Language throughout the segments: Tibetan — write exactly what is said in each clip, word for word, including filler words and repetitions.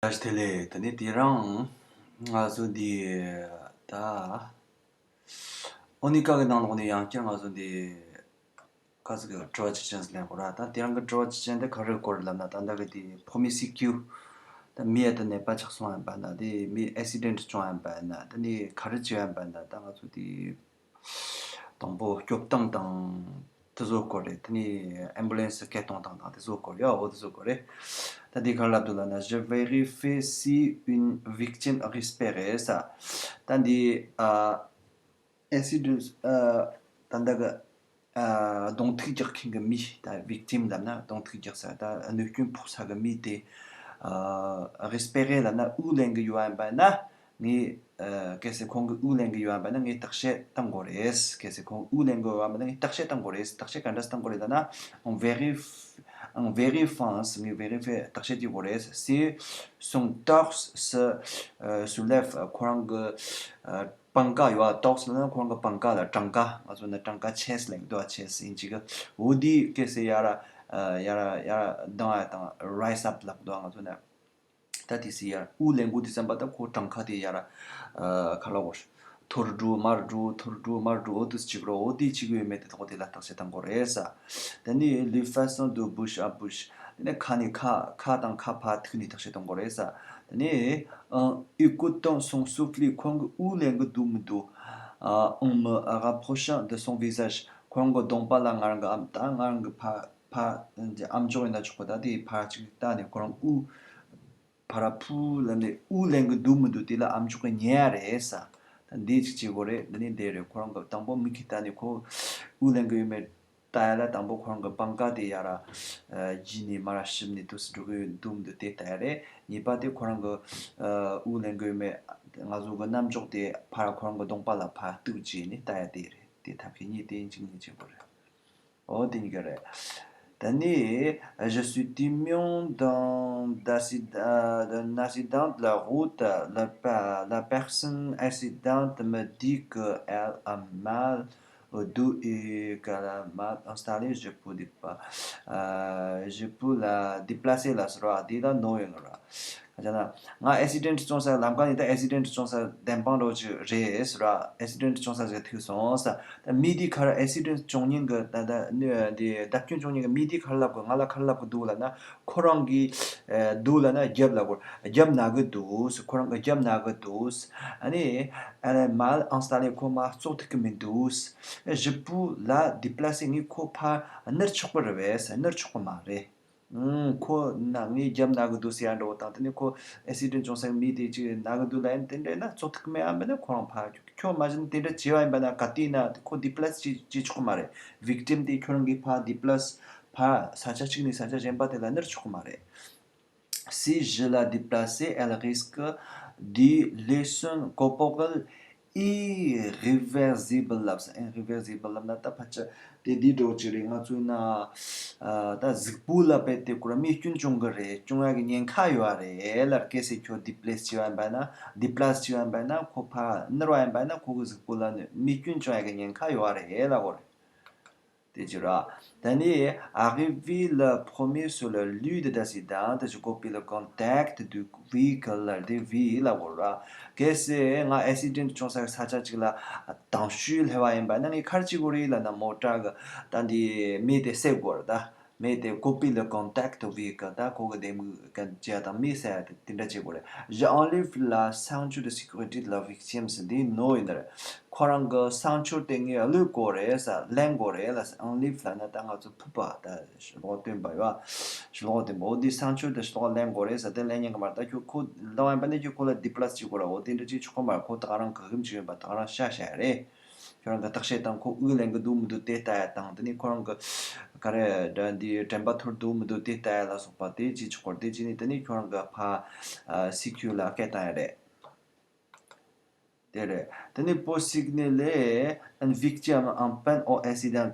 བཀྲ་ཤིས་བདེ་ལེགས། དེ་ནས་དེ་རིང་ང་ཚོ་འདི་ད་ཨོ་ནི་ཀ་གི་ནང་ལོགས་ནས་ཡང་བསྐྱར་ང་ཚོ་འདི་ཁ་ཟིག་གི་དྲི་བ་ཅིག་ཅན་ཟིག་ལེན་དགོས་ར། ད་དེ་རིང་གི་དྲི་བ་ཅིག་ཅན་དེ་ག་རེ་སྐོར་ལབ་ན། ད་ད་གི་དེ་ཕོ་མི་སི་ཀིའུ། ད་མི་ཡ་ད་ནད་པ་ཆགས་སོང་ཡིན་པ་ན། དེ་མི་ཨེ་སི་ཌེན་ཊི་བྱུང་ཡིན་པ་ན། ད་ནི་ག་རེ་བྱས་ཡིན་པ་ན། ད་ང་ཚོ་དེ་དང་པོ་སྐྱོབ་སྟངས་དང་དེ་ཚོ་སྐོར་རེད། དེ་ནས་ཨེམ་བུ་ལན་སི་སྐད་གཏོང་སྟངས་དང་དེ་ཚོ་སྐོར་ཡ། འོ་དེ་ཚོ་སྐོར་རེད། ད་འདི་ག་རེ་ལབ་འདུག་ལབ་ན། Je vérifie si une victime respire ཟེར། ད་འདི་ཨ་ཨེ་སི་ཌེན་ཊི་ཨ་ད་ལྟ་གི་ཨ་གདོང་ཐུག་རྒྱག་མཁན་གྱི་མི། ད་victime ལབ་ན་གདོང་ཐུག་རྒྱག་ས། ད་གནོད་སྐྱོན་ཕོག་ས་གི་མི་དེ་ཨ་respirer ལབ་ན་དབུགས་ལེན་གི་ཡོད་པ་ཡིན་པ་ན། ངས་ཨ་གལ་སྲིད་ཁོང་གིས་དབུགས་ལེན་གི་ཡོད་པ་ན་ངས་བརྟག་དཔྱད་གཏང་དགོས་རེད། གལ་སྲིད་ཁོང་དབུགས་ལེན་གི་ཡོད་པ་ན་ངས་བརྟག་དཔྱད་གཏང་དགོས་རེད། བརྟག་དཔྱད་ག་འདྲ་གཏང་དགོས་རེད་ལབ་ན། en vérif en vérifiant ངས་vérifier བརྟག་དཔྱད་བྱེད་དགོས་རེད། Si son torse se soulève ཁོ་རང་གི་ཨ་པང་ཁ་ཡོད། torse ལབ་ན་ཁོ་རང་གི་པང་ཁ་ལ། བྲང་ཁ། ང་ཚོ་ནི་བྲང་ཁ་chest ལབ་འདུག chest ཡིན་གཅིག་གི། འོ་དེ་གལ་སྲིད་ཡར་ཨ་ཡར་ཡར་ལྡང་ཡ་དང་rise up ལབ་འདུག་ང་ཚོ་ནི། ད་དེ་སི་ཡར་དབུགས་ལེན་དགོས་དུས་ཙམ་པ་ད་ཁོ་བྲང་ཁ་དེ་ཡར་ཨ་ག་ལབ་དགོས། མཐོར་འགྲོ་མར་འགྲོ། མཐོར་འགྲོ་མར་འགྲོ། འོ་དེ་ཅིག་རོ། འོ་དེ་ཅིག་ཡོད་མེད་དེ་ཐོག་དེ་ལ་བརྟག་དཔྱད་གཏང་དགོས་རེད་ཟེར། དེ་ནས les façons de bouche à bouche དེ་ནས་ཁ་ནས་ཁ། ཁ་དང་ཁ་ཕར་ཐུག་ནས་བརྟག་དཔྱད་གཏང་དགོས་རེད་ཟེར། དེ་ནས en écoutant son souffle ཁོང་གི་དབུགས་ལེན་གི་འདུག་མི་འདུག en me rapprochant de son visage ཁོང་གི་གདོང་པ་ལ་ང་རང་གི་ཨམ། ད་ང་རང་གི་ཕ་ཕ་ཨམ་ཅོག་ཡིན་ན་ཆོག་གི། ད་དེ་ཕར་ཅིག་བལྟས་ནས་ཁོ་རང་དབུགས་ཕར་ཕུ་ལབ་ནས་དབུགས་ལེན་གི་འདུག་མི་འདུག་དེ་ལ་ཨམ་ཅོག་གིས་ཉན་ཡ་རེད་ཟེར། ད་འདི་ཅིག་བྱེད་དགོས་རེད། འདི་ནི་འདི་རེད། ཁོ་རང་གི་དང་པོ་མིག་གིས་བལྟས་ནས་ཁོ་དབུགས་ལེན་གི་ཡོད་མེད་བལྟ་ཡ་ལ། དང་པོ་ཁོ་རང་གི་པང་ཁ་དེ་ཡར་ཨ་བརྒྱུད་ནས་མར་ཞིབ་ནས་དུས་སུ་འགྲོ་གི་འདུག་མི་འདུག་དེ་བལྟ་ཡ་རེད། གཉིས་པ་དེ་ཁོ་རང་གི་ཨ་དབུགས་ལེན་གི་ཡོད་མེད། ང་ཚོ་གི་རྣམ་ཅོག་དེ་ཕར་ཁོ་རང་གི་གདོང་པ་ལ་ཕར་གཏུགས་བྱས་ནས་བལྟ་ཡ་དེ་རེད། དེ་ཐབས་ཤེས་གཉིས་དེ་གཅིག་ནས་བྱེད་དགོས་རེད། འོ་དེ་གཉིས་ཀ་རེད། ད་ནི je suis témoin d'un accident, d'un accident de la route. La, pe- la personne accidente me dit qu'elle a mal au dos et qu'elle est mal installée. Je peux dépla- euh, je peux la déplacer ལབ་ཟེར་བ། དེ་ལ་no ཡོང་གི་རེད། ཁ་ཅིག་ན་ང་ཨེ་སི་ཌེན་ཊི་བྱུང་ས་ལམ་ཁ་ནས། ད་ཨེ་སི་ཌེན་ཊི་བྱུང་ས་བདེན་དཔང་འདྲ་བོ་ཅིག་རེད་ཟེར་བ། ཨེ་སི་ཌེན་ཊི་བྱུང་ས་ཞིག་ཐུག་སོང་ཟེར། ད་མི་དེ་ག་རེ་ཨེ་སི་ཌེན་ཊི་བྱུང་མཁན་གྱི་ད་ད་ནི་དེ་བརྡབ་སྐྱོན་བྱུང་མཁན་གྱི་མི་དེ་ག་རེ་ལབ་དགོས། ང་ལ་ག་རེ་ལབ་དགོས་འདུག་ལབ་ན། ཁོ་རང་གིས་ཨེ་འདུག་ལབ་ན་རྒྱབ་ལབ་དགོས། རྒྱབ་ན་གི་འདུག་ཟེར། ཁོ་རང་གི་རྒྱབ་ན་གི་འདུག་ཟེར། ཨ་ནི་elle est mal installée ཁོ་མར་ཙོག་ཐུབ་ཀྱི་མི་འདུག་ཟེར། Je peux la déplacer ངས་ཁོ་ཕར་བསྣུར་ཆོག་གི་རེད་པས་ཟེར། བསྣུར་ཆོག་གི་མ་རེད། ཨང་། ཁོ་ན་ངའི་རྒྱབ་ན་གི་འདུག་ཟེར་ཡ་འདྲ་བོ་དང་། དེ་ནས་ཁོ་ཨེ་སི་ཌེན་ཊི་བྱུང་ས་གི་མི་དེ་ཅིག་ན་གི་འདུག་ལབ་ཡིན། དེ་འདྲ་ཡིན་ན་ཙོག་ཐུབ་ཀྱི་མེད། ཨ་མིན་ན་ཁོ་རང་ཕར་ཁྱོད་མ་གཞི་ནས་དེ་འདྲ་བྱས་པ་ཡིན་པ་ན་ག་དུས་ན་ཁོ་ཌི་པི་ལེ་སི་བྱེད་བྱེད་ཆོག་གི་མ་རེད། ཝིག་ཊིམ་དེ་ཁྱོད་རང་གིས་ཕར་ཌི་པི་ལེ་སི་ཕར་ས་ཆ་གཅིག་ནས་ས་ཆ་གཞན་པ་དེ་ལ་བསྣུར་ཆོག་གི་མ་རེད། Si je la déplace, elle risque des lésions corporelles irréversibles ལབ་ས། Irréversibles ལབ་ན་ད་ཕལ་ཆེར་དེ་འདི་འདྲ་བོ་ཅིག་རེད། ང་ཚོ་ཡིན་ན་ཨ་ད་གཟུགས་པོ་ལ་རྦད་དེ་ཁོ་རང་རྨས་སྐྱོན་བྱུང་གི་རེད། བྱུང་ཡ་གི་ཉེན་ཁ་ཡོད་རེད་ལབ། གལ་སྲིད་ཁྱོད་ཌི་པི་ལེ་སི་བྱས་པ་ཡིན་པ་ན། ཌི་པི་ལེ་སི་བྱས་པ་ཡིན་པ་ན། ཁོ་ཕར་བསྣུར་བ་ཡིན་པ་ན་ཁོ་གི་གཟུགས་པོ་ལ་རྨས་སྐྱོན་བྱུང་ཡ་གི་ཉེན་ཁ་ཡོད་རེད་ལབ་དགོས་རེད། དེ་ཅི་ར། ད་ནི་arrivé le premier sur le lieu de l'accident, je coupe le contact du véhicule, de véhicule ལབ་དགོས་ར། གལ་སྲིད་ང་ཨེ་སི་ཌེན་ཊི་བྱུང་ས་གི་ས་ཆ་གཅིག་ལ་དང་ཤོས་སླེབས་པ་ཡིན་པ་ན་ངས་ག་རེ་བྱེད་དགོས་རེད་ལབ་ན། མོ་ཊ་གི་ད་འདི་མེ་དེ་བསད་དགོས་ར། ད་མེ་དེ་couper le contact du véhicule ད་ཁོ་གི་ལྡེ་མིག་གི་ཅི་ཡ་དང་མེ་བསད་ཡ་དེ་དེ་འདྲ་བྱེད་དགོས་རེད། Je enlève la ceinture de sécurité de la victime ཟེར། འདི་no ཡིན་ནི་རེད། ཁོ་རང་གི་སང་ཆུར་དེ་ངས་བླུག་དགོས་རེད་ཟེར། ལེན་དགོས་རེད་ལབ་ཟེར། ཨང་ལིབ་ལབ་ན་ད་ང་ཚོ་ཕུབ་པ། ད་ཤི་ལོག་སྟོན་པ་ཡོད། ཤི་ལོག་སྟོན་པ། འོ་དེ་སང་ཆུར་དེ་ཤི་ལོག་ལེན་དགོས་རེད་ཟེར། དེ་ལེན་ཉན་གི་མ་རེད། ད་ཁྱོད་ཁོ་ལོག་ཡིན་པ་ནི་ཁྱོད་ཁོ་ལ་ཌི་པི་ལེ་སི་བྱེད་དགོས་ར། འོ་དེ་འདྲ་ཅིག་ཆོག་གི་མ་རེད། ཁོ་ད་ག་རང་ག་གིམ་ཅིག་ཡོད་པ། ད་ག་རང་ཤ་ཤ་ཡ་རེད། ཁྱོད་རང་གི་བརྟག་དཔྱད་དང་། ཁོ་དབུགས་ལེན་གི་འདུག་མི་འདུག་དེ་ལྟ་ཡ་དང་། དེ་ནས་ཁོ་རང་གི་ག་རེ་འདྲ་འདི་དྲན་པ་ཐོར་འདུག་མི་འདུག་དེ་ལྟ་ཡ་ལ་སོགས་པ་དེ་ཅིག་ཆོག་གི་རེད། དེ་ཅིག་ནས་དེ་ནས་ཁྱོད་རང་གི་ཕ་སི་ཁྱུ་ལ་སྐད་བཏང་ཡ་རེད། དེ་རེད། དེ་ནས་pour signaler une victime en panne ou accident,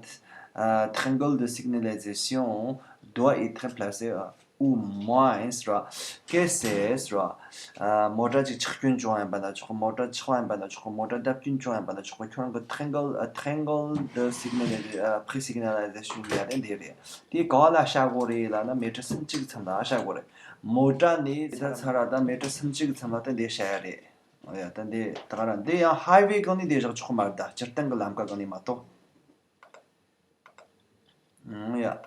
euh, triangle de signalisation doit être placé, euh, Ou moins ར། Cassé ར། ཨ། མོ་ཊ་ཅིག་ཆག་སྐྱོན་བྱུང་ཡིན་པ་ན་ཆོག་གི། མོ་ཊ་ཆག་ཡིན་པ་ན་ཆོག་གི། མོ་ཊ་བརྡབ་སྐྱོན་བྱུང་ཡིན་པ་ན་ཆོག་གི། ཁྱོད་རང་གི་triangle, ཨ། triangle de signal, ཨ། pré-signalisation ཡ་དེ་འདི་རེད། དེ་ག་ལ་བྱ་དགོས་རེད་ལབ་ན་མེ་ཊར་སུམ་ཅུ་གི་མཚམས་ལ་བྱ་དགོས་རེད། མོ་ཊ་ནས་ད་ཚར་ར་ད་མེ་ཊར་སུམ་ཅུ་གི་མཚམས་ལ་དེ་འདི་བྱ་ཡ་རེད། ཨོ་ཡ། ད་འདི་ད་ག་ར་འདི་ཡང་highway སྒང་ནས་འདི་བཞག་ཆོག་མ་རེད། ད་སྤྱིར་བཏང་གི་ལམ་ཀ་སྒང་ནས་མ་གཏོགས། ཨང་། ཡ།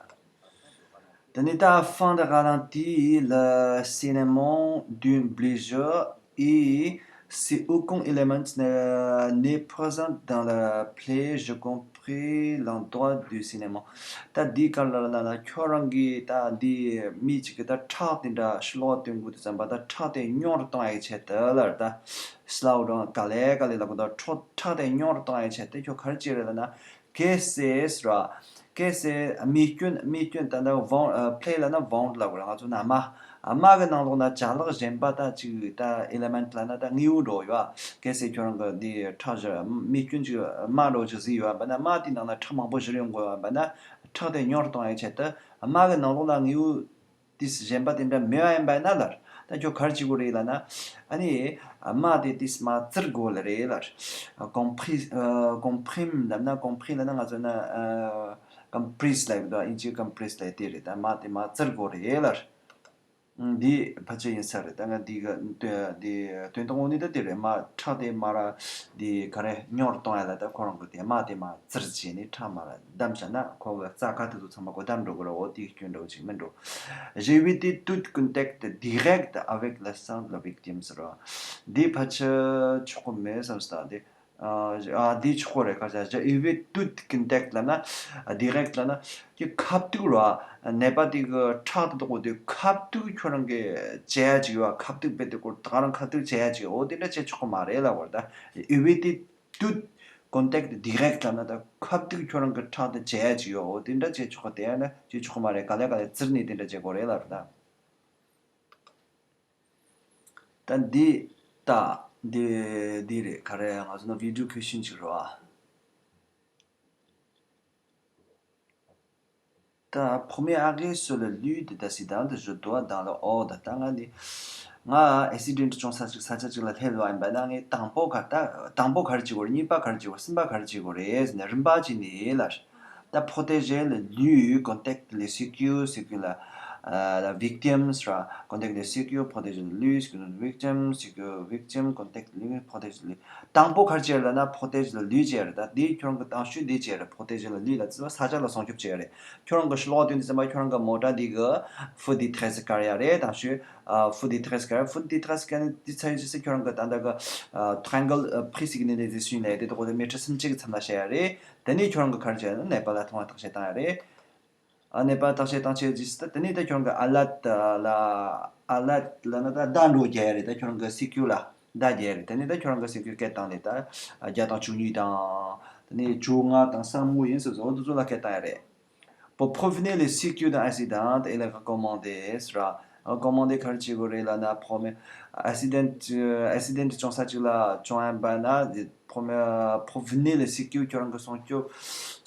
དེ་ནས་ད་afin de garantir le saignement d'une blessure et si aucun élément ne- n'est présent dans la plaie, je compresse l'endroit du saignement. ད་འདི་ག་ལ་ལ་ལ་ཁྱོད་རང་གིས་ད་འདི་མི་གཅིག་གིས་ད་ཁྲག་དེ་འདྲ་ཤི་ལོག་སྟོན་དགོས་དུས་ཙམ་པ། ད་ཁྲག་དེ་ཉུང་རུ་གཏོང་ཡག་ཆེད་དུ་ལ་ད་slow down ག་ལེ་ག་ལེ་ལ་གོ་ད་ཁྲག་དེ་ཉུང་རུ་གཏོང་ཡག་ཆེད་དུ་ཁྱོད་ག་རེ་བྱེད་རེད་ལབ་ན། Cassé ར། Cassé རྨས་སྐྱོན། རྨས་སྐྱོན་ད་ལྟ་wound, ཨ། plaie ལབ་ན་wound ལབ་དགོས་རེད། ང་ཚོ་ན་རྨ། རྨ་གི་ནང་ལོགས་ན་ཅ་ལག་གཞན་པ་ད་ཅིག་ད་element ལབ་ན་ད་དངོས་པོ་འདྲ་ཡོད། Cassé ཁྱོད་རང་གི་འདི་ཁྲག་བཞུར་རྨས་སྐྱོན་ཅིག་རྨ་འདྲ་ཅིག་བཟོས་ཡོད་པ་ན་རྨ་དེའི་ནང་ན་ཁྲག་མང་པོ་བཞུར་ཡོང་གི་ཡོད་པ་ན་ཁྲག་དེ་ཉུང་རུ་གཏོང་ཡག་ཆེད་དུ་རྨ་གི་ནང་ལོགས་ལ་དངོས་པོ་ཏིས་གཞན་པ་དེ་འདྲ་མེད་པ་ཡིན་པ་ན་ལར། ད་ཁྱོད་ག་རེ་བྱེད་དགོས་རེད་ལབ་ན། ཨ་ནི་རྨ་དེ་ཏིས་མར་བཙིར་དགོས་ལ་རེད་ལར། compresse, ཨ། comprime ལབ་ན། comprime ལབ་ན་ང་ཚོ་ན། ཨ། compresse ལབ་ཡོད་དོ། དབྱིན་ཇིའི་compresse ལབ་དེ་རེད། ད་རྨ་དེ་མར་བཙིར་དགོས་རེད་ལར། འདི་ཕལ་ཆེར་ཡིན་ས་རེད། ད་ང་འདི་ག་འདི་དོན་དག་དངོས་གནས་ད་དེ་རེད། མར་ཁྲག་དེ་མར་ར་འདི་ག་རེ་ཉུང་རུ་གཏོང་ཡག་ལ་ད་ཁོ་རང་གི་དེ་རྨ་དེ་མར་བཙིར་བྱས་ནས་ཁྲག་མར་བསྡམས་བཞག་ན་ཁོ་གི་རྩ་ཁ་དེ་ཚོ་ཚང་མ་གོ་བསྡམས་འགྲོ་གི་རེད། འོ་དེའི་སྐྱོན་འདྲ་བོ་ཅིག་མིན་འགྲོ། J'évite tout contact direct avec le sang de la victime ཟེར་བ། འདི་ཕལ་ཆེར་ཆོག་གི་མེད་བསམ་སོང་། ད་འདི། ཨ། འདི་ཆོག་གི་རེད། ག་རེ་ཟེར། J'évite tout contact ལབ་ན། direct ལབ་ན། ཀྱི་ཁ་ཐུག་ར། ནད་པ་དེ་གི་ཁྲག་དེ་དོག་དེ་ཁ་ཐུག་ཁྱོད་རང་གིས་བྱེད་ཡག་ཅིག་ཡོད། ཁ་ཐུག་རྦད་དེ་སྐོར་ད་ག་རང་ཁ་ཐུག་བྱེད་ཡག་ཅིག་འོ་དེ་འདྲ་བྱེད་ཆོག་གི་མ་རེད་ལབ་པ་རེད། ད་éviter tout contact direct ལབ་ན་ད་ཁ་ཐུག་ཁྱོད་རང་གི་ཁྲག་དེ་བྱེད་ཡག་ཅིག་ཡོད། འོ་དེ་འདྲ་བྱེད་ཆོག་གི་དེ་ཡང་ན་བྱེད་ཆོག་གི་མ་རེད། ག་ལེ་ག་ལེ་བཙིར་ནས་དེ་འདྲ་བྱེད་དགོས་རེད་ལབ་པ་རེད་ད། ད་འདི་ད་འདི་འདི་རེད། ག་རེ། ང་ཚོ་ན་video question ཅིག་རེད་བ། ད་premier arrêt sur le lieu de l'accident, je dois dans l'ordre. ད་ང་འདི་ང་accident བྱུང་ས་ཅིག་ས་ཆ་ཅིག་ལ་སླེབས་པ་ཡིན་པ་ན་ངས་དང་པོ་ག་ད་དང་པོ་ག་རེ་བྱེད་དགོས་རེད། གཉིས་པ་ག་རེ་བྱེད་དགོས་རེད། གསུམ་པ་ག་རེ་བྱེད་དགོས་རེད་ཟེར་ནས་རིམ་པ་བྱས་ནས་ལ། ད་protéger le lieu, contacter les secours, secours la, euh, la victime sera, contacter les secours, protéger le lieu, secours la victime, secours victime, contacter le lieu, protéger le lieu. དང་པོ་ག་རེ་བྱེད་ལབ་ན་protéger le lieu བྱེད་རེད། ད་འདི་ཁྱོད་རང་གི་དང་ཤོས་འདི་བྱེད་རེད། protéger le lieu ལ་ཟེར་བ་ས་ཆ་ལ་སྲུང་སྐྱོབ་བྱེད་རེད། ཁྱོད་རང་གི་ཤི་ལོག་དོན་དུ་ཟིན་པ་ཁྱོད་རང་གི་མོ་ཊ་འདི་གི་feu de détresse བཀར་ཡ་རེད། དང་ཤོས། ཨ། feu de détresse བཀར། feu de détresse བཀར་ནས་དེ་ཚར་རྗེས་སུ་ཁྱོད་རང་གི་ད་ལྟ་གི་ཨ་triangle ཨ་pré-signalisation ལས་དེ་དག་གོ་དེ་མེ་ཊར་སུམ་ཅུ་གི་མཚམས་ལ་བྱེད་ཡ་རེད། དེ་ནས་ཁྱོད་རང་གི་ག་རེ་བྱེད་ན་ནད་པ་ལ་ཐོང་བ་བརྟག་དཔྱད་བཏང་ཡ་རེད། ཨ། ནད་པ་བརྟག་དཔྱད་བཏང་ཆེད་རྗེས་སུ་ད་དེ་ནས་ད་ཁྱོད་རང་གི་alerte ལ་alerte ལབ་ན་ད་བརྡ་འགྲོ་རྒྱག་ཡ་རེད། ད་ཁྱོད་རང་གི་secours ལ་བརྡ་རྒྱག་ཡ་རེད། དེ་ནས་ད་ཁྱོད་རང་གི་secours སྐད་བཏང་ནས་ད་བརྒྱ་དང་བཅུ་གཉིས་དང་། དེ་ནས་བཅོ་ལྔ་དང་གསུམ་པོ་ཡིན་ཟེར་བཟོ་འོ་དེ་ཚོ་ལ་སྐད་བཏང་ཡ་རེད། Pour prévenir les secours d'un accident, il est recommandé ཟེར་ར། recommandé ག་རེ་བྱེད་དགོས་རེད་ལབ་ན་premier accident accident བྱུང་ས་ཅིག་ལ་བྱུང་ཡིན་པ་ན་premier prévenir les secours ཁྱོད་རང་གི་སྲུང་སྐྱོབ་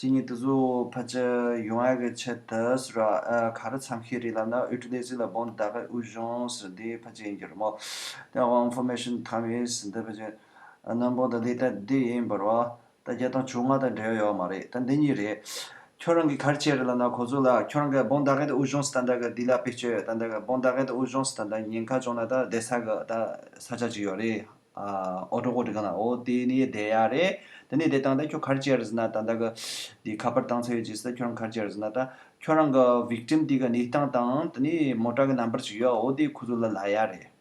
བྱེད་མཁན་དེ་ཚོ་ཕལ་ཆེར་ཡོང་ཡག་གི་ཆེད་དུ་ཟེར་ར། ག་རེ་མཚམས་ཤིག་རེད་ལབ་ན་utiliser la bande d'arrêt d'urgence འདི་ཕལ་ཆེར་ཡིན་གྱི་རེད་མོ། དེ་information ཐམས་ཅད་འདི་ཕལ་ཆེར་number de l'état འདི་ཡིན་པ་རེད་བ། ད་བརྒྱ་དང་བཅོ་ལྔ་དང་འབྲེལ་ཡོད་མ་རེད། ད་འདི་གཉིས་རེད། ཁྱོད་རང་གིས་ག་རེ་བྱེད་རེད་ལབ་ན་ཁོ་ཚོ་ལ་ཁྱོད་རང་གི་bande d'arrêt d'urgence ད་ལྟ་གི་འདི་ལ་བེད་སྤྱོད་ད་ལྟ་གི་bande d'arrêt d'urgence ད་ལྟ་ཉེན་ཁ་བྱུང་ན་ད་བསྡད་ས་གི་ད་ས་ཆ་ཅིག་ཡོད་རེད། ཨ། auto གོ་འདྲི་ག་ན་འོ་དེ་ནས་བསྡད་ཡ་རེད། དེ་ནས་བསྡད་སྟངས་ད་ཁྱོད་ག་རེ་བྱེད་རེད་ཟེར་ན་ད་ལྟ་གི་འདི་ཁ་པར་བཏང་ཚར་ཡོད་ཅེས་ད་ཁྱོད་རང་ག་རེ་བྱེད་རེད་ཟེར་ན་ད་ཁྱོད་རང་གི་victime དེ་གི་གནས་སྟངས་དང་དེ་ནས་མོ་ཊ་གི་number ཅིག་ཡོད་འོ་དེ་ཁོ་ཚོ་ལ་ལབ་ཡ་རེད།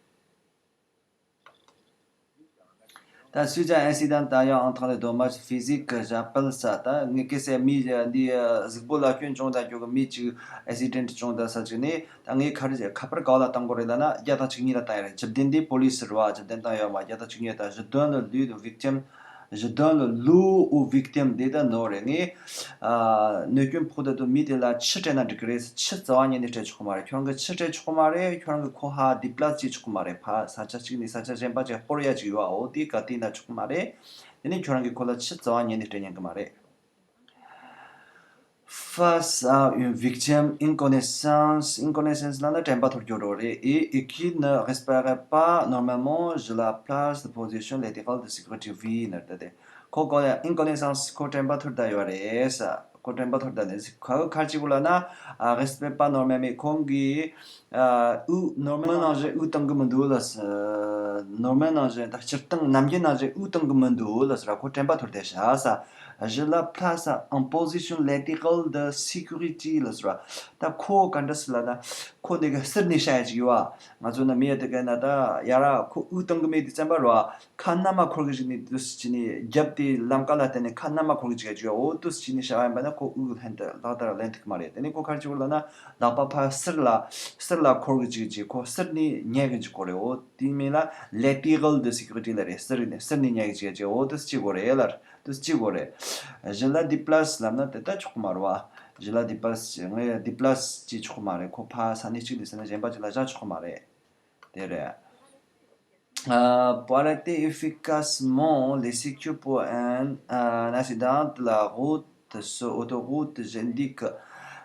ད་suite à un accident ayant entraîné des dommages physiques, j'appelle ça ད་ངས་གལ་སྲིད་མི་འདི་གཟུགས་པོ་ལ་སྐྱོན་བྱུང་ད་ཁྱོད་ཀྱི་མི་གཅིག་accident བྱུང་ད་ས་གཅིག་ནས་ད་ངས་ག་རེ་ཁ་པར་ག་བ་ལ་བཏང་དགོས་རེད་ལབ་ན་བརྒྱ་དང་བཅུ་གཉིས་ལ་བཏང་ཡ་རེད། བཅུ་བདུན་འདི་police རེད་བ། བཅུ་བདུན་བཏང་ཡོད་མ། བརྒྱ་དང་བཅུ་གཉིས་ད་je donne le lieu de victime, je donne le lieu au victime འདི་ད་ནོར་རེད། ངས་ཨ། གནོད་སྐྱོན་ཕོག་བསྡད་དུས་མི་དེ་ལ་ཆུ་སྤྲད་ན་འགྲིག་གི་རེད། ཆུ་རྩ་བ་ཉིད་ནས་སྤྲད་ཆོག་གི་མ་རེད། ཁྱོད་རང་གིས་ཆུ་སྤྲད་ཆོག་གི་མ་རེད། ཁྱོད་རང་གིས་ཁོ་ཧ་déplace བྱེད་ཆོག་གི་མ་རེད། ཕ་ས་ཆ་གཅིག་ནས་ས་ཆ་གཞན་པ་ཅིག་སྤོར་ཡ་ཅིག་ཡོད་ཨ། འོ་དེ་ག་དུས་ན་ཆོག་གི་མ་རེད། དེ་ནས་ཁྱོད་རང་གིས་ཁོ་ལ་ཆུ་རྩ་བ་ཉིད་ནས་སྤྲད་ཉན་གི་མ་རེད། Face à une victime inconnaissance, inconnaissance ལ་ན་དྲན་པ་ཐོར་རྒྱུ་རོ་རེད། Et, et qui ne respecte pas normalement, je la place de position latérale de sécurité V ནར་ད་དེ། ཁོ་ཁོ་inconnaissance ཁོ་དྲན་པ་ཐོར་ད་ཡོད་རེད་ས། ཁོ་དྲན་པ་ཐོར་ད་ནས་ཁ་ཁ་ཅིག་གུ་ལ་ན་respecte pas normalement ཁོང་གིས། དབུགས་normal ནང་བཞིན་དབུགས་བཏང་གི་མི་འདུག་ལ་ཟེར། normal ནང་བཞིན་ད་སྤྱིར་བཏང་ནམ་རྒྱུན་ནང་བཞིན་དབུགས་བཏང་གི་མི་འདུག་ལ་ཟེར། ཁོ་དྲན་པ་ཐོར་བསྡད་ཤག་ས། Je la place en position latérale de sécurité ལ་ཟེར། ད་ཁོ་ག་འདྲ་ཟེར་ལ་ན་ཁོ་འདི་ག་ཟུར་ནས་བཞག་ཡ་ཅིག་ཡོད་ཨ། ང་ཚོ་ན་མི་ཡ་དེ་ག་ན་ད་ཡ་ར་ཁོ་དབུགས་བཏང་གི་མེད་དེ་བཙན་པ་རོ། ཁ་ན་མ་འཁོར་གི་ཅིག་ནི་དུས་ཅི་ནི་རྒྱབ་དེ་ལམ་ཀ་ལ་བརྟེན་ནས་ཁ་ན་མ་འཁོར་གི་ཅིག་ཡ་ཅིག་ཡོད། འོ་དུས་ཅི་ནི་བྱ་བ་ཡིན་པ་ན་ཁོ་དབུགས་ལྷན་དུ་ལག་བསྟར་ལེན་ཐུབ་ཀྱི་མ་རེད། དེ་ནི་ཁོ་ཁར་ཅིག་བོར་ལ་ན་ལག་པ་ཕར་ཟུར་ལ་ཟུར་ལ་འཁོར་གི་ཅིག་ཅིག་ཁོ་ཟུར་ནི་ཉལ་གི་ཅིག་གོ་རེད། འོ་དེ་མིན་ལ་latérale de sécurité ལ་རེད། ཟུར་ནི་ཟུར་ནི་ཉལ་གི་ཅིག་ཡ་ཅིག་འོ་དུས་ཅིག་གོ་རེད་ལར་དུས་ཅིག་གོ་རེད། Je la déplace ལབ་ན་དེ་ལྟ་ཆོག་གི་མ་རེད་བ། Je la déplace ངས་déplace ཅིག་ཆོག་གི་མ་རེད། ཁོ་ཕ་ས་ནི་གཅིག་ནས་ས་ནི་གཞན་པ་ཅིག་ལ་བཞག་ཆོག་གི་མ་རེད། དེ་རེད། Euh, pour arrêter efficacement les secours pour un, un accident de la route sur autoroute, j'indique.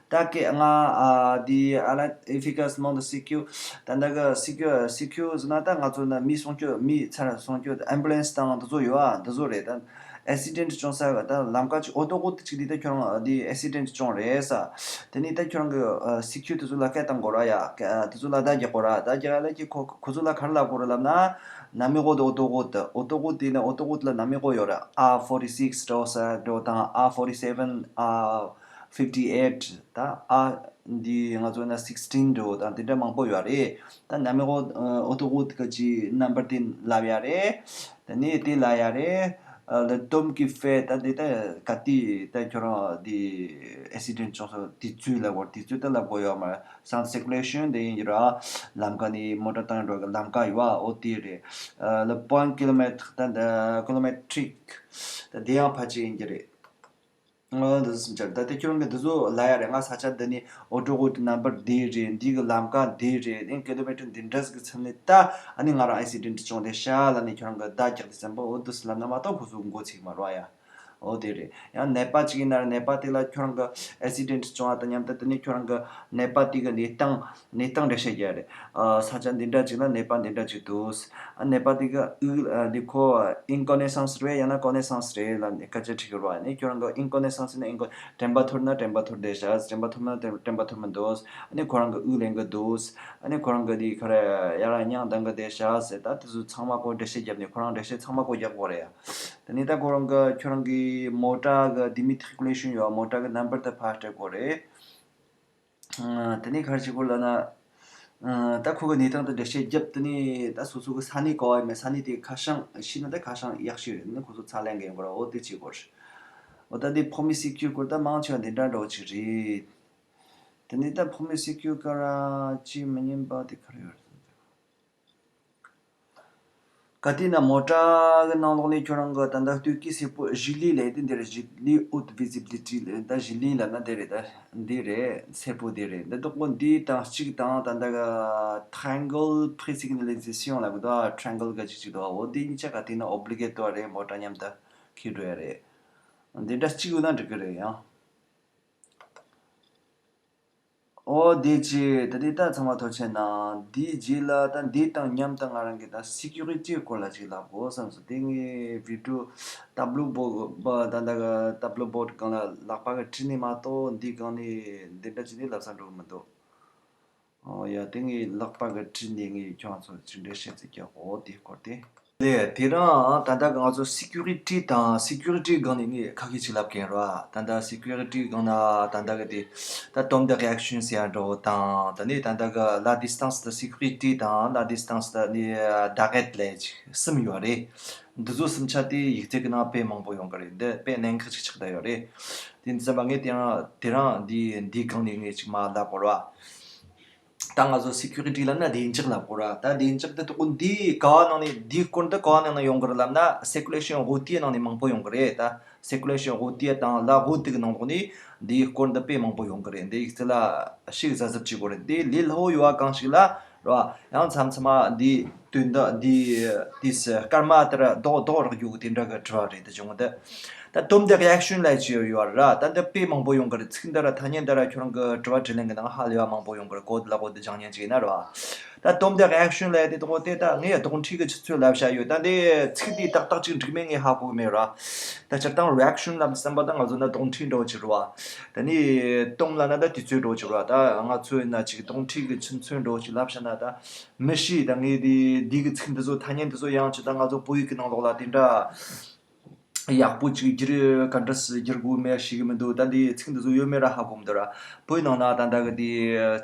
ད་གི་ང་ཨ་དེ་arrêter efficacement de secours ད་ད་གི་secours secours ཟེར་ན་ད་ང་ཚོ་ན་མི་སྲུང་སྐྱོབ་མི་ཚར་སྲུང་སྐྱོབ་ambulance དང་འདི་ཚོ་ཡོད་ཨ། འདི་ཚོ་རེད། ད་accident བྱུང་ས་གི་ད་ལམ་ཀ་ཅིག་autoroute ཅིག་དེ་ད་ཁྱོད་རང་དེ་accident བྱུང་རེད་ས། དེ་ནས་ད་ཁྱོད་རང་གི་ཨ་secours དེ་ཚོ་ལ་སྐད་བཏང་དགོས་ར་ཡ། ཨ་དེ་ཚོ་ལ་བརྡ་རྒྱག་དགོས་ར། བརྡ་རྒྱག་ཡ་ལ་ཀྱི་ཁོ་ཁོ་ཚོ་ལ་ག་རེ་ལབ་དགོས་རེད་ལབ་ན། Numéro de autoroute, autoroute དེ་ནི་autoroute ལ་numéro ཡོད་ར། A forty six འགྲོ་ས་འགྲོ་དང་A forty seven, A fifty eight ད་A འདི་ང་ཚོ་ན་sixteen འགྲོ་དང་དེ་འདྲ་མང་པོ་ཡོད་རེད། ད་numéro autoroute གི་ཅི་number དེ་ལབ་ཡ་རེད། ད་ནི་དེ་ལ་ཡ་རེད། ཨ་le temps qu'il fait ད་འདི་ད་ག་དུས་ད་ཁྱོད་རང་འདི་accident བྱུང་སོང་དུས་ཚོད་ལབ་དགོས། དུས་ཚོད་ད་ལབ་དགོས་ཡོད་མ་རེད། Sens de circulation དེ་ཡིན་གྱི་ར། ལམ་ཀ་ནས་མོ་ཊ་བཏང་འགྲོ་གི་ལམ་ཀ་ཡོད་ཨ། འོ་དེ་རེད། ཨ་le point kilomètre ད་འདི་kilométrique ད་དེ་ཡང་ཕལ་ཆེར་ཡིན་གྱི་རེད། ཨ་འདི་ཚོ་སུམ་ཆར་ད་དེ་ཁྱོད་རང་གི་འདི་ཚོ་ལ་ཡ་རེད། ང་ས་ཆ་འདི་ནས་autoroute number འདི་རེད། འདི་གི་ལམ་ཀ་འདི་རེད། ཨེ་kilometre འདི་འདྲ་ཟིག་གི་མཚམས་ནས་ད་ཨ་ནི་ང་རང་accident བྱུང་དེ་ཤ་ལ་ནི་ཁྱོད་རང་གི་བརྡ་རྒྱག་དེ་བཙན་པོ་འོ་འདི་སུ་ལབ་ན་མ་གཏོགས་ཁོ་ཚོ་མགོ་ཚིག་མ་རོ་ཡ། འོ་དེ་རེད། ཡང་ནད་པ་ཅིག་ཡིན་ན་ར་ནད་པ་དེ་ལ་ཁྱོད་རང་གི་accident བྱུང་བ་དང་མཉམ་དུ་དེ་ནས་ཁྱོད་རང་གི་ནད་པ་དེ་གི་གནས་སྟངས་གནས་སྟངས་འགྲེལ་བཤད་རྒྱག་རེད། ཨ་ས་ཆ་འདི་འདྲ་ཅིག་ལ་ནད་པ་འདི་འདྲ་ཅིག་འདུག་ཨ་ནད་པ་དེ་གི་དབུགས་ཨ་འདི་ཁོ་inconnaissance རེད་ཡང་ན་connaissance རེད་ལ་ནི་སྐད་ཆ་དྲིས་གི་རེད་བ། ཨ་ནི་ཁྱོད་རང་གི་inconnaissance ནི་inco དྲན་པ་ཐོར་ན་དྲན་པ་ཐོར་བསྡད་ཤག་དྲན་པ་ཐོར་ན་དྲན་དྲན་པ་ཐོར་མི་འདུག་ཨ་ནི་ཁོ་རང་གི་དབུགས་ལེན་གི་འདུག་ཨ་ནི་ཁོ་རང་གི་དེ་ག་རེ་ཡ་ར་སྙིང་འདང་གི་བསྡད་ཤག་ཟེར། ད་དེ་ཚོ་ཚང་མ་ཁོ་འགྲེལ་བཤད་བརྒྱབ་ནས་ཁོ་རང་འགྲེལ་བཤད་ཚང་མ་ཁོ་རྒྱག་དགོས་རེད་ཡ། དེ་ནས་ད་ཁོ་རང་གི་ཁྱོད་རང་གི་མོ་ཊ་གི་d'immatriculation ཡོད། མོ་ཊ་གི་number དེ་ཕར་སྤྲད་དགོས་རེད། ཨ་དེ་ནས་ག་རེ་བྱེད་དགོས་ལབ་ན། ཨ་ད་ཁོ་གི་གནས་སྟངས་དེ་འགྲེལ་བཤད་བརྒྱབ། དེ་ནས་ད་སོ་སོ་གི་ས་གནས་ག་བ་ཡིན་མིན་ས་གནས་དེ་ཁ་བྱང་ཤེས་ན་ད་ཁ་བྱང་ཡག་ཤོས་རེད། དེ་ནས་ཁོ་ཚོ་ཚ་ལན་འགན་དགོས་ར། འོ་དེ་བྱེད་དགོས་རེད། འོ་ད་དེ་premier secours སྐོར་ད་མང་ཆེ་བ་འདི་འདྲ་འདྲ་བོ་ཅིག་རེད། དེ་ནས་ད་premier secours ག་ར་ཅི་མི་ཉན་པ་དེ་ག་རེ་ཡོད་རེད། ག་དུས་ན་མོ་ཊ་གི་ནང་ལོགས་ནས་ཁྱོད་རང་གི་ད་ལྟ་སྟོད་ཀྱི་སེར་པོ་gilet ལབ་དེ་འདི་རེད། Gilet haute visibilité ལབ་ད་gilet ལབ་ན་འདི་རེད། ད་འདི་རེད། སེར་པོ་འདི་རེད། འདི་དོག་པོ་འདི་དང་གཅིག་དང་ད་ལྟ་གི་triangle présignalisation ལབ་གི་འདུག triangle ག་ཅིག་ཅིག་འདུག་འོ་འདི་གཉིས་ཆ་ག་དུས་ན་obligatoire རེད། མོ་ཊ་མཉམ་དུ་འཁྱེར་འགྲོ་ཡ་རེད། འདི་འདྲ་གཅིག་ཡོད་ན་འགྲིག་གི་རེད་ཡང་། ཨོ་དེ་ཅི་ད་དེ་ད་ཚང་མ་ཐོ་ཆེ་ན། འདིའི་རྗེས་ལ་ད་འདི་དང་མཉམ་དུ་ང་རང་གི་ད་sécurité སྐོར་ལ་ཅིག་ལབ་དགོས་བསམ་སོང་། དེ་ངའི་video tableau board ད་ད་ག་tableau board སྒང་ལ་ལག་པ་གི་བྲིས་ནས་མ་གཏོགས་འདི་སྒང་ནས་འདི་འདྲ་ཅིག་ནས་ལབ་ས་འགྲོ་གི་མི་འདུག་ཨོ་ཡ་དེ་ངའི་ལག་པ་གི་བྲིས་ནས་ངས་ཁྱོད་ཚོ་ཅིག་འགྲེལ་བཤད་ཅིག་རྒྱག་དགོས་དེ་སྐོར་དེ། ལས་དེ་རང་ད་ལྟ་གི་ང་ཚོ་sécurité དང་sécurité སྒང་ནས་ངས་ཁ་ཤས་ཅིག་ལབ་གིན་ར། ད་ལྟ་sécurité སྒང་ན་ད་ལྟ་གི་དེ་ད་temps de réaction ཟེར་ཡ་འདྲ་བོ་དང་། ད་ནི་ད་ལྟ་གི་la distance de sécurité དང་la distance de ནི་d'arrêt ལས་ཅིག་གསུམ་ཡོད་རེད། འདི་ཚོ་གསུམ་ཆ་དེ་ཡིག་ཚད་ཀྱི་ནང་དཔེ་མང་པོ་ཡོང་གི་རེད། འདི་དཔེ་གནད་འགག་ཅིག་ཆགས་བསྡད་ཡོད་རེད། དེ་འདི་ཙམ་པ་ངས་དེ་རང་དེ་རང་འདི་འདི་སྒང་ནས་ངས་ཅིག་མ་ལབ་དགོས་ར། ད་ང་ཚོ་sécurité ལབ་ན་བདེ་འཇགས་ལབ་དགོས་ར། ད་བདེ་འཇགས་འདི་ཏོག་འདི་ག་བ་ནང་ནས་འདིའི་སྐོར་འདི་ག་བ་ནང་ནས་ཡོང་གི་རེད་ལབ་ན་circulation routière ནང་ནས་མང་པོ་ཡོང་གི་རེད། ད་circulation routière དང་la route གི་ནང་ལོགས་ནས་འདིའི་སྐོར་འདི་དཔེ་མང་པོ་ཡོང་གི་རེད། འདི་ཡིག་ཚད་ལ་ཤིག་གཟབ་གཟབ་བྱེད་དགོས་རེད། འདི་ལས་སླ་བོ་ཡོད་པ་གང་ཞིག་ལ་ རེད་བ། ཡང་མཚམས་མཚམས་མ་འདི་དོན་དག་འདི་དུས་སུ་སྐར་མ་དེར་རྡོག་རྡོག་རག་རྒྱུ་གི་དེ་འདྲ་གི་དྲི་བ་རེད། དེ་བྱུང་དེ། ད་དོམ་དེ་གི་ཨེག་ཤུན་ལ་ཅི་ཡོད་ཡོད་ར། ད་འདི་དཔེ་མང་པོ་ཡོང་གི་རེད། ཚིག་འདི་ར་ཐ་སྙད་འདི་ར་ཁྱོད་རང་གི་དྲི་བ་དྲིས་ལན་གི་ནང་ཧ་ལས་པ་མང་པོ་ཡོང་གི་རེད། གོ་དེ་ལ་གོ་དེ་སྦྱང་ཉན་ཅིག་ཡིན་ན་ར། ད་དོམ་དེ་གི་ཨེག་ཤུན་ལ་དེ་དག་དེ་ད་ངས་རྡོག་ཁྲེས་གི་ཆུ་ཚོད་ལབ་བྱ་ཡོད། ད་འདི་ཚིག་དེ་ཏག་ཏག་ཅིག་འགྲིག་མེད་ངས་ཧ་གོ་གི་མེད་ར། ད་སྤྱིར་བཏང་རི་ཨེག་ཤུན་ལབ་བསམ་པ་ད་ང་ཚོ་ན་རྡོག་ཁྲེས་འདྲ་བོ་ཅིག་རེད་བ། ད་ནི་དོམ་ལབ་ན་ད་དུས་ཚོད་འདྲ་བོ་ཅིག་རེད་བ། ད་ང་ཚོ་ཡིན་ན་ཅིག་རྡོག་ཁྲེས་གི་ཆུ་ཚོད་འདྲ་བོ་ཅིག་ལབ་བྱ་ན་ད་མི་ཤེས། ད་ངས་དེ་འདི་གི་ཚིག་འདི་ཚོ་ཐ་སྙད་འདི་ཚོ་ཡང་ཅིག་ད་ང་ཚོ་བོད་ཡིག་གི་ནང་ལོགས་ལ་དེ་འདྲ་ཡག་པོ་ཅིག་བསྒྱུར་ག་འདྲ་སེ་བསྒྱུར་དགོས་མེད་ཤེས་གི་མི་འདུག་ད་འདི་ཚིག་འདི་ཚོ་ཡོད་མེད་ར་ཧ་གོ་མི་འདུག་ར། བོད་ནང་ན་ད་ལྟ་གི་དེ་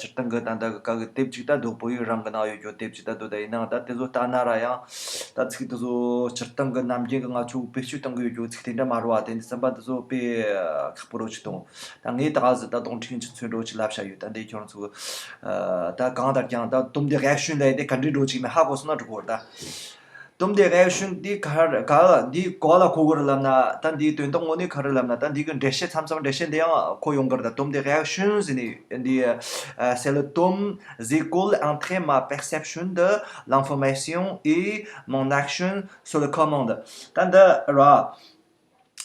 སྤྱིར་བཏང་གི་ད་ལྟ་གི་ག་གི་དེབ་ཅིག་ད་འདུག་བོད་ཡིག་རང་གི་ནང་ཡོད་རྒྱུ་དེབ་ཅིག་ད་འདུག་ད་ཡིན་ནའང་ད་དེ་ཚོ་ལྟ་ན་ར་ཡང་ད་ཚིག་དེ་ཚོ་སྤྱིར་བཏང་གི་ནམ་རྒྱུན་གི་ང་ཚོ་བེད་སྤྱོད་གཏོང་གི་ཡོད་རྒྱུ་ཚིག་དེ་འདྲ་མ་རེད་བ། དེ་འདི་བསམ་པ་དེ་ཚོ་དཔེ་ཁག་པོ་རོ་ཅིག་གཏོང་། ད་ངས་ད་ག་ཟི་ད་རྡོག་ཁྲེས་ཆུ་ཚོད་འདྲ་བོ་ཅིག་ལབ་བྱ་ཡོད། ད་འདི་ཁྱོད་ཚོ་ད་གང་ལྟར་ཀྱང་ད་དོམ་དེ་གི་ཨེག་ཤུན་ལ་དེ་ག་འདྲའི་འདྲ་བོ་ཅིག་མེད་ཧ་གོ་སོང་ན་འགྲིག་གོ་ར། ད་དོམ་དེ་གི་ཨེག་ཤུན་དེ་ག་ར་ག་ལ་འདི་གོ་ལ་གོ་གི་རེད་ལབ་ན། ད་འདིའི་དོན་དག་དངོས་གནས་ག་རེ་ལབ་ན། ད་འདི་གི་འགྲེལ་བཤད་མཚམས་མཚམས་འགྲེལ་བཤད་འདི་ཡང་གོ་ཡོང་གི་རེད། ད་དོམ་དེ་གི་ཨེག་ཤུན་ཟེར་ནས་འདི་c'est le tome écoule entre ma perception de l'information et mon action sur la commande. ད་འདི་ར།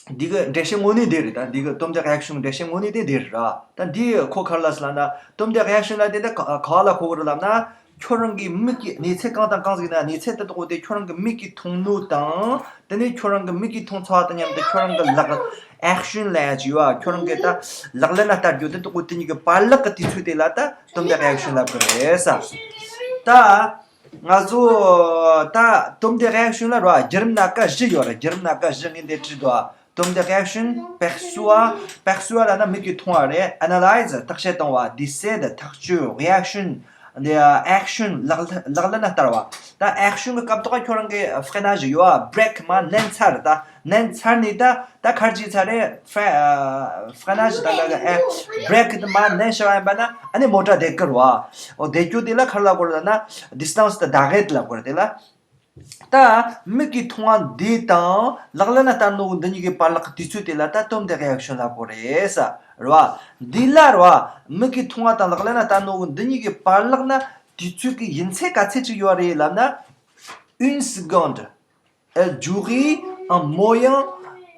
འདི་གི་འགྲེལ་བཤད་དངོས་གནས་འདི་རེད། ད་འདི་གི་དོམ་དེ་གི་ཨེག་ཤུན་འགྲེལ་བཤད་དངོས་གནས་དེ་འདི་རེད་ར། ད་འདི་ཁོ་ག་རེ་ལབ་སོང་ལབ་ན། དོམ་དེ་གི་ཨེག་ཤུན་ལ་དེ་འདི་ག་ག་ལ་གོ་གི་རེད་ལབ་ན། ཁྱོད་རང་གི་མིག་གི་གནས་ཚད་གང་དང་གང་ཟིག་ན་གནས་ཚད་དེ་དག་དེ་ཁྱོད་རང་གི་མིག་གིས་མཐོང་ནོ་དང་། དེ་ནས་ཁྱོད་རང་གི་མིག་གིས་མཐོང་ཚར་བ་དང་མཉམ་དུ་ཁྱོད་རང་གི་ལག་ཨེག་ཤུན་ལབ་ཡ་ཅིག་ཡོད་ཨ། ཁྱོད་རང་གི་ད་ལག་ལེན་ལ་བསྟར་རྒྱུ་དེ་དག་དེ་གཉིས་ཀྱི་བར་ལག་གི་དུས་ཚོད་དེ་ལ་ད་དོམ་དེ་གི་ཨེག་ཤུན་ལབ་གི་རེད་ས། ད་ང་ཚོ་ད་དོམ་དེ་གི་ཨེག་ཤུན་ལ་ར་བརྒྱུད་རིམ་སྣ་ཁ་བཞི་ཡོད་རེད། བརྒྱུད་རིམ་སྣ་ཁ་བཞི་ངས་འདིར་བྲིས་འདུག་ཨ། དོམ་དེ་གི་ཨེག་ཤུན། པེར་སུ་ཝ། པེར་སུ་ཝ་ལབ་ན་མིག་གིས་མཐོང་བ་རེད། ཨ་ན་ལའི་ཛི། བརྟག་དཔྱད་གཏོང་བ། དི་སེད། ཐག་གཅོད། རེ་ཨེག་ཤུན། འདི་ཨེག་ཤུན། ལག་ལག་ལེན་ལ་བསྟར་བ། ད་ཨེག་ཤུན་གི་སྐབས་ཐོག་ཁྱོད་རང་གི་ཧྥེ་ན་ཞིག་ཡོད་ཨ། བྷི་རེག་མ་ནན་ཚར། ད་ནན་ཚར་ནས་ད་ད་ག་རེ་བྱས་ཚར་རེད། ཧྥེ་ཧྥེ་ན་ཞིག་ད་ད་གི་ཨེ་བྷི་རེག་དེ་མ་ནན་བྱས་པ་ཡིན་པ་ན་ཨ་ནི་མོ་ཊ་བསྡད་ཀྱི་རེད་བ། འོ་བསྡད་རྒྱུ་དེ་ལ་ག་རེ་ལབ་དགོས་རེད་ལབ་ན། དི་སི་ཊན་སི། ད་ད་གེད་ལབ་དགོས་རེད་དེ་ལ། ད་མིག་གིས་མཐོང་བ་འདི་དང་ལག་ལེན་ལ་བསྟར་ནོ་འདི་གཉིས་ཀྱི་བར་ལག་གི་དུས་ཚོད་དེ་ལ་ད་དོམ་དེ་གི་ཨེག་ཤུན་ལབ་དགོས་རེད་ས། རེད་བ། འདི་ལ་རེད་བ། མིག་གིས་མཐོང་བ་དང་ལག་ལེན་ལ་བསྟར་ནོ་འདི་གཉིས་ཀྱི་བར་ལག་ན་དུས་ཚོད་ཀྱི་ཡུན་ཚད་ག་ཚད་ཅིག་ཡོད་རེད་ལབ་ན། Une seconde. Elle durait en moyenne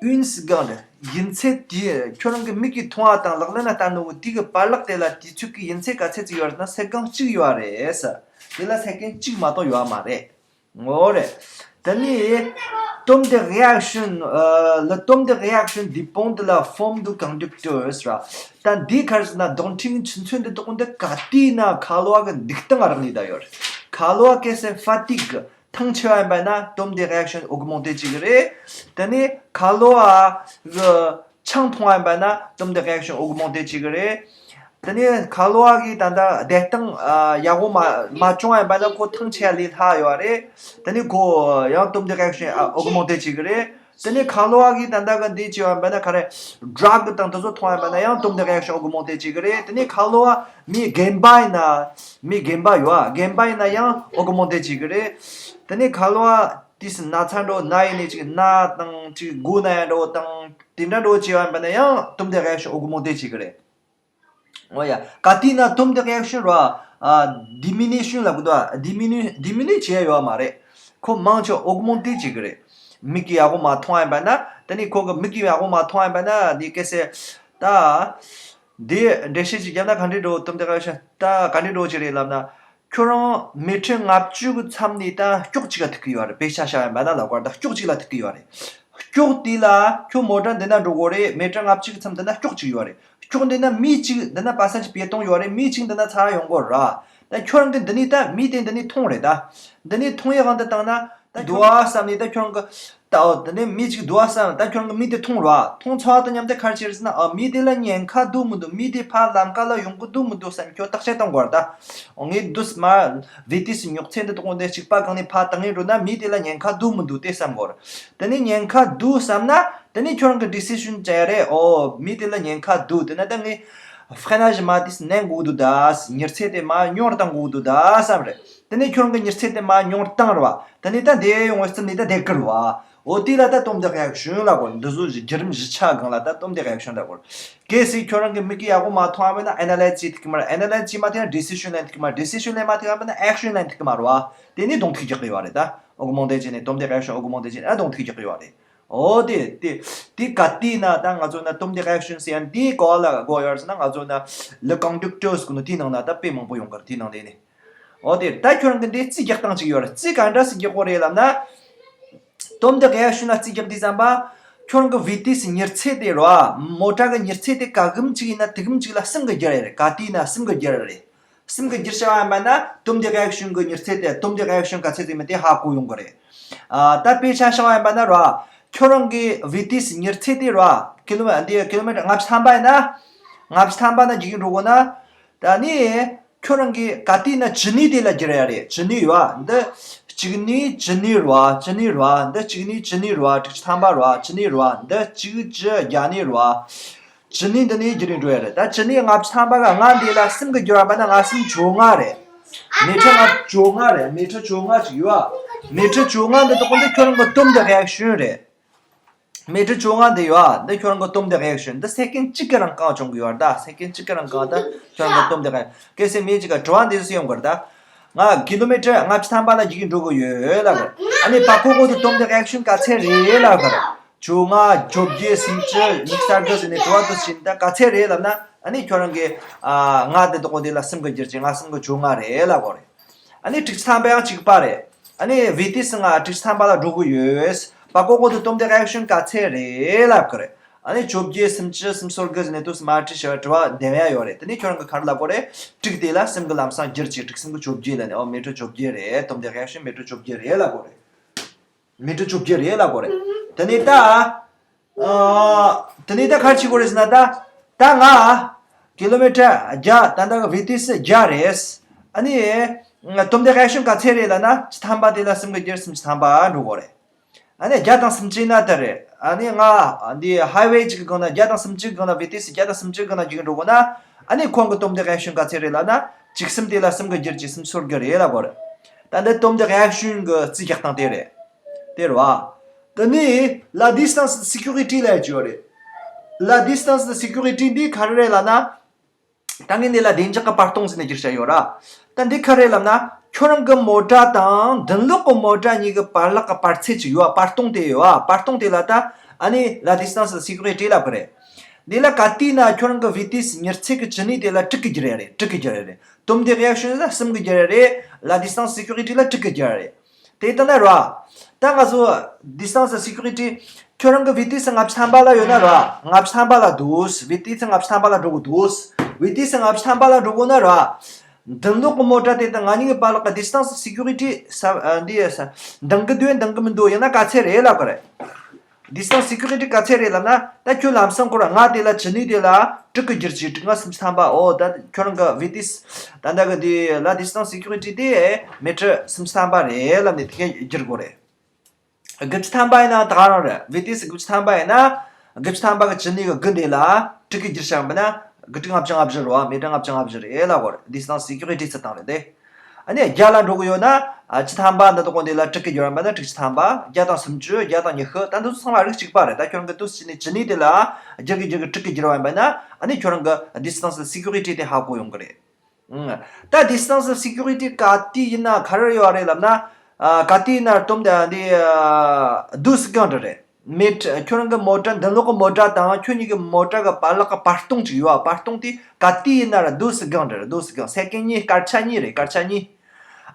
une seconde. ཡུན་ཚད་དེ་ཁྱོད་རང་གི་མིག་གིས་མཐོང་བ་དང་ལག་ལེན་ལ་བསྟར་ནོ་དེ་གི་བར་ལག་དེ་ལ་དུས་ཚོད་ཀྱི་ཡུན་ཚད་ག་ཚད་ཅིག་ཡོད་རེད་ན་སེ་ཀན་གཅིག་ཡོད་རེད་ས། དེ་ལ་སེ་ཀན་གཅིག་མ་གཏོགས་ཡོད་མ་རེད། ངོ་རེད། དེ་ནས་དོམ་དེ་གི་ཨེག་ཤུན། ཨ། le temps de réaction dépend de la forme du conducteur ཟེར་བ། ད་འདི་ག་རེ་ཟེར་ན་རྡོག་ཁྲེས་ཆུ་ཚོད་འདི་དག་འདི་ག་དུས་ན་ཁ་ལོ་བ་གི་འདུག་སྟངས་རག་ལས་ད་ཡོད་རེད། ཁ་ལོ་བ་གལ་སྲིད་ཧྥ་ཏིག་གི་ཐང་ཆད་པ་ཡིན་པ་ན་དོམ་དེ་གི་ཨེག་ཤུན་ཨོག་མོན་ཏེ་བྱེད་ཀྱི་རེད། དེ་ནས་ཁ་ལོ་བ་གི་ཆང་འཐུང་བ་ཡིན་པ་ན་དོམ་དེ་གི་ཨེག་ཤུན་ཨོག་མོན་ཏེ་བྱེད་ཀྱི་རེད། དེ་ནས་ཁ་ལོ་བ་གི་ད་ལྟ་བསྡད་སྟངས་ཡག་པོ་མ་མ་བྱུང་བ་ཡིན་པ་ན་ཁོ་ཐང་ཆད་ལས་སླ་ཡོད་རེད། དེ་ནས་ཁོ་ཡང་དོམ་དེ་གི་ཨེག་ཤུན་ཨོག་མོན་ཏེ་བྱེད་ཀྱི་རེད། དེ་ནས་ཁ་ལོ་བ་གིས་ད་ལྟ་གི་འདི་བྱས་པ་ཡིན་པ་ན་ག་རེ། ཌྲག་དང་དེ་ཚོ་འཐུང་བ་ཡིན་པ་ན་ཡང་དོམ་དེ་གི་ཨེག་ཤུན་ཨོག་མོན་ཏེ་བྱེད་ཀྱི་རེད། དེ་ནས་ཁ་ལོ་བ་མི་རྒན་པ་ཡིན་ན། མི་རྒན་པ་ཡོད་ཨ། རྒན་པ་ཡིན་ན་ཡང་ཨོག་མོན་ཏེ་བྱེད་ཀྱི་རེད། དེ་ནས་ཁ་ལོ་བ་དུས་སུ་ན་ཚ་འདྲ་བོ་ན་ཡིན་ནས་ཅིག་ན་དང་ཅིག་མགོ་ན་ཡ་འདྲ་བོ་དང་དེ་འདྲ་འདྲ་བོ་བྱས་པ་ཡིན་པ་ན་ཡང་དོམ་དེ་གི་ཨེག་ཤུན་ཨོག་མོན་ཏེ་བྱེད་ཀྱི་རེད། འོ་ཡ། ག་དུས་ན་དོམ་དེ་གི་ཨེག་ཤུན་ར། ཨ། ཌི་མི་ནུ་ཤན་ལབ་གི་འདུག་ཨ། ཌི་མི་ནུ་ཌི་མི་ནུ་བྱས་ཡོད་མ་རེད། ཁོ་མང་ཆེ་ཨོག་མོན་ཏེ་བྱེད་ཀྱི་རེད། མིག་གིས་ཡག་པོ་མ་མཐོང་བ་ཡིན་པ་ན། དེ་ནས་ཁོ་གི་མིག་གིས་ཡག་པོ་མ་མཐོང་བ་ཡིན་པ་ན་འདི་གལ་སྲིད་ད། འདི་འགྲེལ་བཤད་ཅིག་བརྒྱབ་ན་ག་འདྲའི་འགྲོ་དོམ་དེ་གི་ཨེག་ཤུན་ད་ག་འདྲའི་འགྲོ་ཅིག་རེད་ལབ་ན། ཁྱོད་རང་མི་ཊར་ལྔ་བཅུ་གི་མཚམས་ནས་ད་ཀྱོག་གཅིག་ལ་ཐུག་གི་ཡོད་རེད། དཔེ་ཆ་བཞག་ཡིན་པ་ན་ལབ་དགོས་རེད། ད་ཀྱོག་གཅིག་ལ་ཐུག་གི་ཡོད་རེད། ཀྱོག་དེ་ལ་ཁྱོད་མོ་ཊ་འདི་ན་འགྲོ་དགོས་རེད། མི་ཊར་ལྔ་བཅུ་གི་མཚམས་འདི་ན་ཀྱོག་གཅིག་ཡོད་རེད། ཀྱོག་འདི་ན་མི་གཅིག་འདི་ན་པ་སེན་ཇར་པི་ཨེ་ཏོང་ཡོད་རེད། མི་གཅིག་འདི་ན་ཚུར་ཡོང་དགོས་ར། ད་ཁྱོད་རང་གིས་འདི་ནས་ད་མི་དེ་འདི་ནས་མཐོང་རེད། ད་འདི་ནས་མཐོང་ཡག་གི་འདི་བཏང་ན་ད་འདུག་ཨ་བསམ་ནས་ད་ཁྱོད་རང་གི་ད་འོ་དེ་ནས་མི་གཅིག་འདུག་ཨ་བསམ། ད་ཁྱོད་རང་གིས་མི་དེ་མཐོང་ར། མཐོང་ཚར་བ་དང་མཉམ་དུ་ག་རེ་བྱེད་རེད་ཟེར་ན། ཨ། མི་དེ་ལ་ཉེན་ཁ་འདུག་མི་འདུག་མི་དེ་ཕར་ལམ་ཁ་ལ་ཡོང་གི་འདུག་མི་འདུག་བསམ་ཁྱོད་བརྟག་དཔྱད་གཏོང་དགོས་རེད། ད་འོ་ངས་འདུག་སེ་མར་བི་ཏི་སི་ཉོག་ཚད་འདི་དག་འདི་གཅིག་པ་གང་ནས་ཕར་བཏང་ངེས་འགྲོ་ན་མི་དེ་ལ་ཉེན་ཁ་འདུག་མི་འདུག་དེ་བསམ་དགོས་རེད། དེ་ནས་ཉེན་ཁ་འདུག་བསམ་ན་དེ་ནས་ཁྱོད་རང་གིས་ཌི་སི་ཤན་བྱ་ཡ་རེད། ཨོ་མི་དེ་ལ་ཉེན་ཁ་འདུག་དེ་ན་ད་ངས་ཧྥེ་ན་ཞིག་མར་ཏིས་ནན་དགོས་འདུག་ད། མྱུར་ཚད་དེ་མར་ཉུང་རུ་བཏང་དགོས་འདུག་ད་བསམ་རེད། དེ་ནས་ཁྱོད་རང་གིས་མྱུར་ཚད་དེ་མར་ཉུང་རུ་བཏང་རེད་བ། དེ་ནས་ད་འདི་ཡོང་བའི་རྩིབ་ནས་ད་བསྡད་ཀྱི་རེད་བ། འོ་དེ་ལ་ད་སྟོབས་འདི་གཡག་ཤུན་ལབ་དགོས། འདི་ཚོ་བརྒྱུད་རིམ་བཞི་ཆ་སྒང་ལ་ད་སྟོབས་འདི་གཡག་ཤུན་ལབ་དགོས། གལ་སྲིད་ཁྱོད་རང་གི་མིག་གིས་ཡག་པོ་མ་མཐོང་བ་ན་ཨེ་ན་ལའི་ཛི་བྱེད་ཐུབ་ཀྱི་མ་རེད། ཨེ་ན་ལའི་ཛི་བྱེད་མ་ཐུབ་ན་ཌི་སི་ཤན་ལེན་ཐུབ་ཀྱི་མ་རེད། ཌི་སི་ཤན་ལེན་མ་ཐུབ་པ་ན་ཨེག་ཤན་ལེན་ཐུབ་ཀྱི་མ་རེད་བ། དེ་ནི་གདོང་ཐུག་རྒྱག་གི་ཡོད་རེད། ད་ཨོ་གི་མོང་དེ་བྱས་ནས་སྟོབས་འདི་གཡག་ཤུན། ཨོ་གི་མོང་དེ་བྱས་ནས་ཨ་གདོང་ཐུག་རྒྱག་གི་ཡོད་རེད། འོ་དེ་དེ་དེ་ག་དུས་ན་ད་ང་ཚོ་ན་སྟོབས་འདི་གཡག་ཤུན་ཟེར་ཡང་འདི་ག་ལ་གོ་ཡོད་ཟེར་ན། ང་ཚོ་ན་ལེ་ཀོང་ཌུག་ཊར་ཟེར་གོ་ནོ་དེའི་ནང་ན་ད་དཔེ་མང་པོ་ཡོང་གི་རེད། དེའི་ནང་དེ་ནི། འོ་དེ་ད་ཁྱོད་རང་གི་འདི་རྩིས་རྒྱག་སྟངས་ཅིག་ཡོད་རེད། རྩིས་ག་འདྲ་སེ་རྒྱག་དགོས་རེད་ལབ་ན། སྟོབས་འདི་གཡག་ཤུན་ལ་རྩིས་རྒྱག་དུས་ཙམ་པ། ཁྱོད་རང་གི་བི་ཏི་སི་མྱུར་ཚད་དེ་རེད་བ། མོ་ཊ་གི་མྱུར་ཚད་དེ་ག་གམ་ཅིག་ཡིན་ན་དེ་གམ་ཅིག་ལ་གསུམ་གི་བསྒྱུར་ཡ་རེད། ག་དུས་ན་གསུམ་གི་བསྒྱུར་ཡ་རེད། གསུམ་གི་བསྒྱུར་བྱ་བ་ཡིན་པ་ན་སྟོབས་འདི་གཡག་ཤུན་གི་མྱུར་ཚད་དེ། སྟོབས་འདི་གཡག་ཤུན་ག་ཚད་ཅིག་མིན་དེ་ཧ་གོ་ཡོང་གི་རེད། ཨ་ད་དཔེ་ཆ་བཞག་པ་ཡིན་པ་ན་རེད་བ། ཁྱོད་རང་གི་བི་ཏི་སི་མྱུར་ཚད་དེ་རེད་བ། ཀི་ལོ་མི་འདི་ཀི་ལོ་མི་ཊར་ལྔ་བཅུ་ཐམ་པ་ཡིན་ན། ལྔ་བཅུ་ཐམ་པ་ན་རྒྱུག་གིན་འགྲོ་དགོས་ན། ད་ནི་ཁྱོད་རང་གིས་ག་དུས་ན་བཅུ་གཉིས་དེ་ལ་བསྒྱུར་ཡ་རེད། བཅུ་གཉིས་ཡོད་བ། འདི་གཅིག་གཉིས་བཅུ་གཉིས་རེད་བ། བཅུ་གཉིས་རེད་བ། འདི་གཅིག་གཉིས་བཅུ་གཉིས་རེད་བ། དྲུག་ཅུ་ཐམ་པ་རེད་བ། བཅུ་གཉིས་རེད་བ། འདི་གཅིག་བཅུ་བརྒྱ་གཉིས་རེད་བ། བཅུ་གཉིས་འདི་ནས་བསྒྱུར་ནས་འགྲོ་ཡ་རེད། ད་བཅུ་གཉིས་ལྔ་བཅུ་ཐམ་པ་ག་ལྔ་འདི་ལ་གསུམ་གི་བསྒྱུར་བ་ན་ལྔ་གསུམ་བཅོ་ལྔ་རེད། མི་ཊར་ལྔ་བཅོ་ལྔ་རེད། མི་ཊར་བཅོ་ལྔ་ཅིག་ཡོད་བ། མི་ཊར་བཅོ་ལྔ་འདི་དག་གོ་འདི་ཁྱོད་རང་གི་སྟོབས་འདི་གཡག་ཤུན་རེད། མི་ཊར་བཅོ་ལྔ་འདི་ཡོད་ཨ། འདི་ཁྱོད་རང་གི་སྟོབས་འདི་གཡག་ཤུན། འདི་སེ་ཀེན་གཅིག་གི་རིང་གང་བྱུང་གི་ཡོད་རེད། ད་སེ་ཀེན་གཅིག་གི་རིང་གང་ད་ཁྱོད་རང་གི་སྟོབས་འདི་གཡག། གལ་སྲིད་མི་གཅིག་ག་དྲི་བ་འདི་ཚོ་ཡོང་གི་རེད། ད་ང་ཀི་ལོ་མི་ཊར་ལྔ་བཅུ་ཐམ་པ་ལ་རྒྱུག་གིན་འགྲོ་གི་ཡོད་ལབ་གི་རེད། ཨ་ནི་པ་ཀོ་གོ་དུ་སྟོབས་འདི་གཡག་ཤུན་ག་ཚད་རེད་ལབ་གི་རེད། བཅོ་ལྔ། བཅོ་བརྒྱད། སུམ་ཅུ། ཉི་ཤུ་རྩ་དགུ་ཟེར་ནས་དྲི་བ་དུ་ཕྱིན། ད་ག་ཚད་རེད་ལབ་ན། ཨ་ནི་ཁྱོད་རང་གི་ཨ་ལྔ་འདི་དག་གོ་འདི་ལ་གསུམ་གི་བསྒྱུར་བྱས་ལྔ་གསུམ་གི་བཅོ་ལྔ་རེད་ལབ་གི་རེད། ཨ་ནི་དྲུག་ཅུ་ཐམ་པ་ཡང་གཅིག་པ་རེད། ཨ་ནི་བི་ཏི་སི་ང་དྲུག་ཅུ་ཐམ་པ་ལ་འགྲོ་གི་ཡོད། པ་ཀོ་གོ་དུ་སྟོབས་འདི་གཡག་ཤུན་ག་ཚད་རེད་ལབ་གི་རེད། ཨ་ནི་བཅོ་བརྒྱད། སུམ་ཅུ། སུམ་ཅུ་སོ་དགུ་ཟེར་ནས་དུས་སུ་མ་དྲི་ཞེས་པ་དྲི་བ་འདེམས་ཡ་ཡོད་རེད། དེ་ནས་ཁྱོད་རང་གི་ག་རེ་ལབ་དགོས་རེད། དྲུག་དེ་ལ་གསུམ་གི་ལམ་སང་བསྒྱུར་བྱས་དྲུག་གསུམ་གི་བཅོ་བརྒྱད་ལ་ནི། ཨོ་མི་ཊར་བཅོ་བརྒྱད་རེད། སྟོབས་འདི་གཡག་ཤུན་མི་ཊར་བཅོ་བརྒྱད་རེད་ལབ་དགོས་རེད། མི་ཊར་བཅོ་བརྒྱད་རེད་ལབ་དགོས་རེད། དེ་ནས་ད། ཨ། དེ་ནས་ད་ག་རེ་བྱེད་དགོས་རེད་ཟེར་ན། ད་ད་ང་ཀི་ལོ་མི་ཊར་བརྒྱ། ད་ལྟ་གི་བི་ཏི་སི་བརྒྱ་རེད། ཨ་ནི་སྟོབས་འདི་གཡག་ཤུན་ག་ཚད་རེད་ལབ་ན། བཅུ་ཐམ་པ་དེ་ལ་གསུམ་གི་བསྒྱུར། སུམ་ཅུ་ཐམ་པ་འགྲོ་དགོས་རེད། ཨ་ནི་བརྒྱ་དང་སུམ་ཅུ་ན་ད་རེད། ཨ་ནི་ང་འདི་ཧའི་ཝེ་གཅིག་གི་སྒང་ན། བརྒྱ་དང་སུམ་ཅུ་གི་སྒང་ན། བི་ཏི་སི་བརྒྱ་དང་སུམ་ཅུ་གི་སྒང་ན་རྒྱུག་གིན་འགྲོ་དགོས་ན། ཨ་ནི་ཁོང་གི་སྟོབས་འདི་གཡག་ཤུན་ག་ཚད་རེད་ལབ་ན། བཅུ་གསུམ་དེ་ལ་གསུམ་གི་བསྒྱུར་བྱས་སུམ་ཅུ་སོ་དགུ་རེད་ལབ་དགོས་རེད། ད་འདི་སྟོབས་འདི་གཡག་ཤུན་གི་རྩིས་རྒྱག་སྟངས་དེ་རེད། དེ་རེད་བ། དེ་ནས་ལ་ཌི་སི་ཊན་སི་ཌི་སི་ཀུ་རི་ཊི་ལབ་ཡ་ཅིག་ཡོད་རེད། ལ་ཌི་སི་ཊན་སི་ཌི་སི་ཀུ་རི་ཊི་འདི་ག་རེ་རེད་ལབ་ན། ད་ངས་འདི་ལ་བདེ་འཇགས་ཀྱི་བར་སྟོང་ཟེར་ནས་བསྒྱུར་བྱས་ཡོད་ར། ད་འདི་ག་རེ་ལབ་ན། ཁྱོད་རང་གི་མོ་ཊ་དང་མདུན་ལོགས་ཀྱི་མོ་ཊ་གཉིས་ཀྱི་བར་ལག་གི་བར་ཚད་ཅིག་ཡོད་ཨ། བར་སྟོང་དེ་ཡོད་ཨ། བར་སྟོང་དེ་ལ་ད་ཨ་ནི་ལ་ཌི་སི་ཊན་སི་ཌི་སི་ཀུ་རི་ཊི་ལབ་གི་རེད། འདི་ལ་ག་དུས་ན་ཁྱོད་རང་གི་བི་ཏི་སི་མྱུར་ཚད་ཀྱི་བཅུ་གཉིས་དེ་ལ་དྲུག་གིས་བསྒྱུར་ཡ་རེད། དྲུག་གིས་བསྒྱུར་ཡ་རེད། སྟོབས་འདི་གཡག་ཤུན་ལ་གསུམ་གིས་བསྒྱུར་ཡ་རེད། ལ་ཌི་སི་ཊན་སི་ཌི་སི་ཀུ་རི་ཊི་ལ་དྲུག་གིས་བསྒྱུར་ཡ་རེད། དེ་ལྟ་ན་ར། ད་ང་ཚོ་ཌི་སི་ཊན་སི་ཌི་སི་ཀུ་རི་ཊི། ཁྱོད་རང་གི་བི་ཏི་སི་ལྔ་བཅུ་ཐམ་པ་ལ་ཡོད་ན་ར། ལྔ་བཅུ་ཐམ་པ་ལ་འདུག་བི་ཏི་སི་ལྔ་བཅུ་ཐམ་པ་ལ་འགྲོ་དགོས་འདུག་བི་ཏི་སི་ལྔ་བཅུ་ཐམ་པ་ལ་འགྲོ་དགོས་ན་ར། མདུན་ལོགས་ཀྱི་མོ་ཊ་དེ་དང་ང་གཉིས་ཀྱི་བར་ལ་གི་ཌི་སི་ཊན་སི་ཌི་སི་ཀུ་རི་ཊི་ས་ཨ་འདི་ས་འདང་གི་འདུག་འདང་གི་མི་འདུག་ཡིན་ན་ག་ཚད་རེད་ལབ་གི་རེད། ཌི་སི་ཊན་སི་ཌི་སི་ཀུ་རི་ཊི་ག་ཚད་རེད་ལབ་ན། ད་ཁྱོད་ལམ་སང་ཁོ་ར་ལྔ་དེ་ལ་བཅུ་གཉིས་དེ་ལ་དྲུག་གིས་བསྒྱུར་བྱས་དྲུག་ལྔ་སུམ་ཅུ་ཐམ་པ། འོ་ད་ཁྱོད་རང་གི་བི་ཏི་སི་ད་ལྟ་གི་དེ་ལ་ཌི་སི་ཊན་སི་ཌི་སི་ཀུ་རི་ཊི་དེ་མི་ཊར་སུམ་ཅུ་ཐམ་པ་རེད་ལབ་ནས་དེ་གས་བསྒྱུར་དགོས་རེད། དགུ་བཅུ་ཐམ་པ་ཡིན་ན་ད་ག་རང་རེད། བི་ཏི་སི་དགུ་བཅུ་ཐམ་པ་ཡིན་ན། དགུ་བཅུ་ཐམ་པ་གི་བཅུ་གཉིས་གི་དགུ་འདི་ལ་དྲུག་གིས་བསྒྱུར་བྱས་པ་ན་དགུ་དྲུག་ལྔ་བཅུ་ང་བཞི་རེད་བ། མི་ཊར་ལྔ་བཅུ་ང་བཞི་རེད་ལབ་དགོས་རེད། ཌི་སི་ཊན་སི་ཌི་སི་ཀུ་རི་ཊི་རྩི་སྟངས་རེད་དེ། ཨ་ནི་བརྒྱ་ལ་འགྲོ་གི་ཡོད་ན། ཨ་བཅུ་ཐམ་པ་འདི་དག་གོ་འདི་ལ་དྲུག་གིས་བསྒྱུར་བ་ཡིན་པ་ན་དྲུག་ཅུ་ཐམ་པ། བརྒྱ་དང་སུམ་ཅུ། བརྒྱ་དང་ཉི་ཤུ། ད་འདི་ཚོ་ཚང་མ་རིགས་གཅིག་པ་རེད། ད་ཁྱོད་རང་གི་དུས་སུ་བྱས་ནས་བཅུ་གཉིས་དེ་ལ་བསྒྱུར་གི་བསྒྱུར་གི་དྲུག་གིས་བསྒྱུར་བ་ཡིན་པ་ན། ཨ་ནི་ཁྱོད་རང་གི་ཌི་སི་ཊན་སི་ཌི་སི་ཀུ་རི་ཊི་དེ་ཧ་གོ་ཡོང་གི་རེད། ཨང་། ད་ཌི་སི་ཊན་སི་ཌི་སི་ཀུ་རི་ཊི་ག་དུས་ཡིན་ན་ག་རེ་ཡོད་རེད་ལབ་ན། ཨ་ག་དུས་ཡིན་ན་སྟོབས་འདི་འདི་ཨ་དུས་སུ་གང་འདྲ་རེད། མི་ཊར་ཁྱོད་རང་གི་མོ་ཊ་མདུན་ལོགས་ཀྱི་མོ་ཊ་དང་ཁྱོད་གཉིས་ཀྱི་མོ་ཊ་གི་བར་ལག་གི་བར་སྟོང་ཅིག་ཡོད་ཨ། བར་སྟོང་དེ་ག་དུས་ཡིན་ན་ར་དུས་སུ་གང་འདྲ་རེད། དུས་སུ་གང་སེ་ཀེན་གཉིས། སྐར་ཆ་གཉིས་རེད། སྐར་ཆ་གཉིས།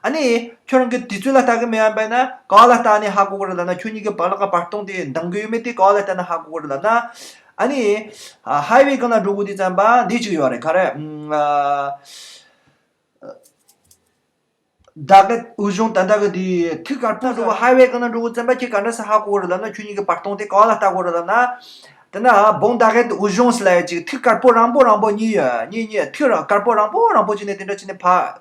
ཨ་ནི་ཁྱོད་རང་གི་དུས་ཚོད་ལ་ལྟ་གི་མེད་པ་ཡིན་ན་ག་བ་ལ་ལྟ་ནས་ཧ་གོ་གི་རེད་ལབ་ན། ཁྱོད་གཉིས་ཀྱི་བར་ལག་གི་བར་སྟོང་དེ་འདང་གི་ཡོད་མེད་དེ་ག་བ་ལ་ལྟ་ན་ཧ་གོ་གི་རེད་ལབ་ན། ཨ་ནི་ཨ་ཧའི་ཝེ་སྒང་ལ་འགྲོ་དགོས་དུས་ཙམ་པ་འདི་ཅིག་ཡོད་རེད། ག་རེ་ཨ་ད་གི་འུ་གཞུང་ད་ལྟ་གི་དེ་ཐིག་དཀར་པོ་འགྲོ་གི། ཧའི་ཝེ་སྒང་ལ་འགྲོ་དགོས་ཙམ་པ་ཁྱེད་ག་འདྲ་སེ་ཧ་གོ་གི་རེད་ལབ་ན། ཁྱོད་གཉིས་ཀྱི་བར་སྟོང་དེ་ག་བ་ལ་ལྟ་དགོས་རེད་ལབ་ན། དེ་ན་བོང་ད་གི་འུ་གཞུང་ཟེར་ལབ་ཡ་ཅིག་ཐིག་དཀར་པོ་རིང་པོ་རིང་པོ་གཉིས་ཡོད། གཉིས་གཉིས་ཐིག་ར་དཀར་པོ་རིང་པོ་རིང་པོ་ཅིག་ནས་དེ་འདྲ་ཅིག་ནས་ཕར་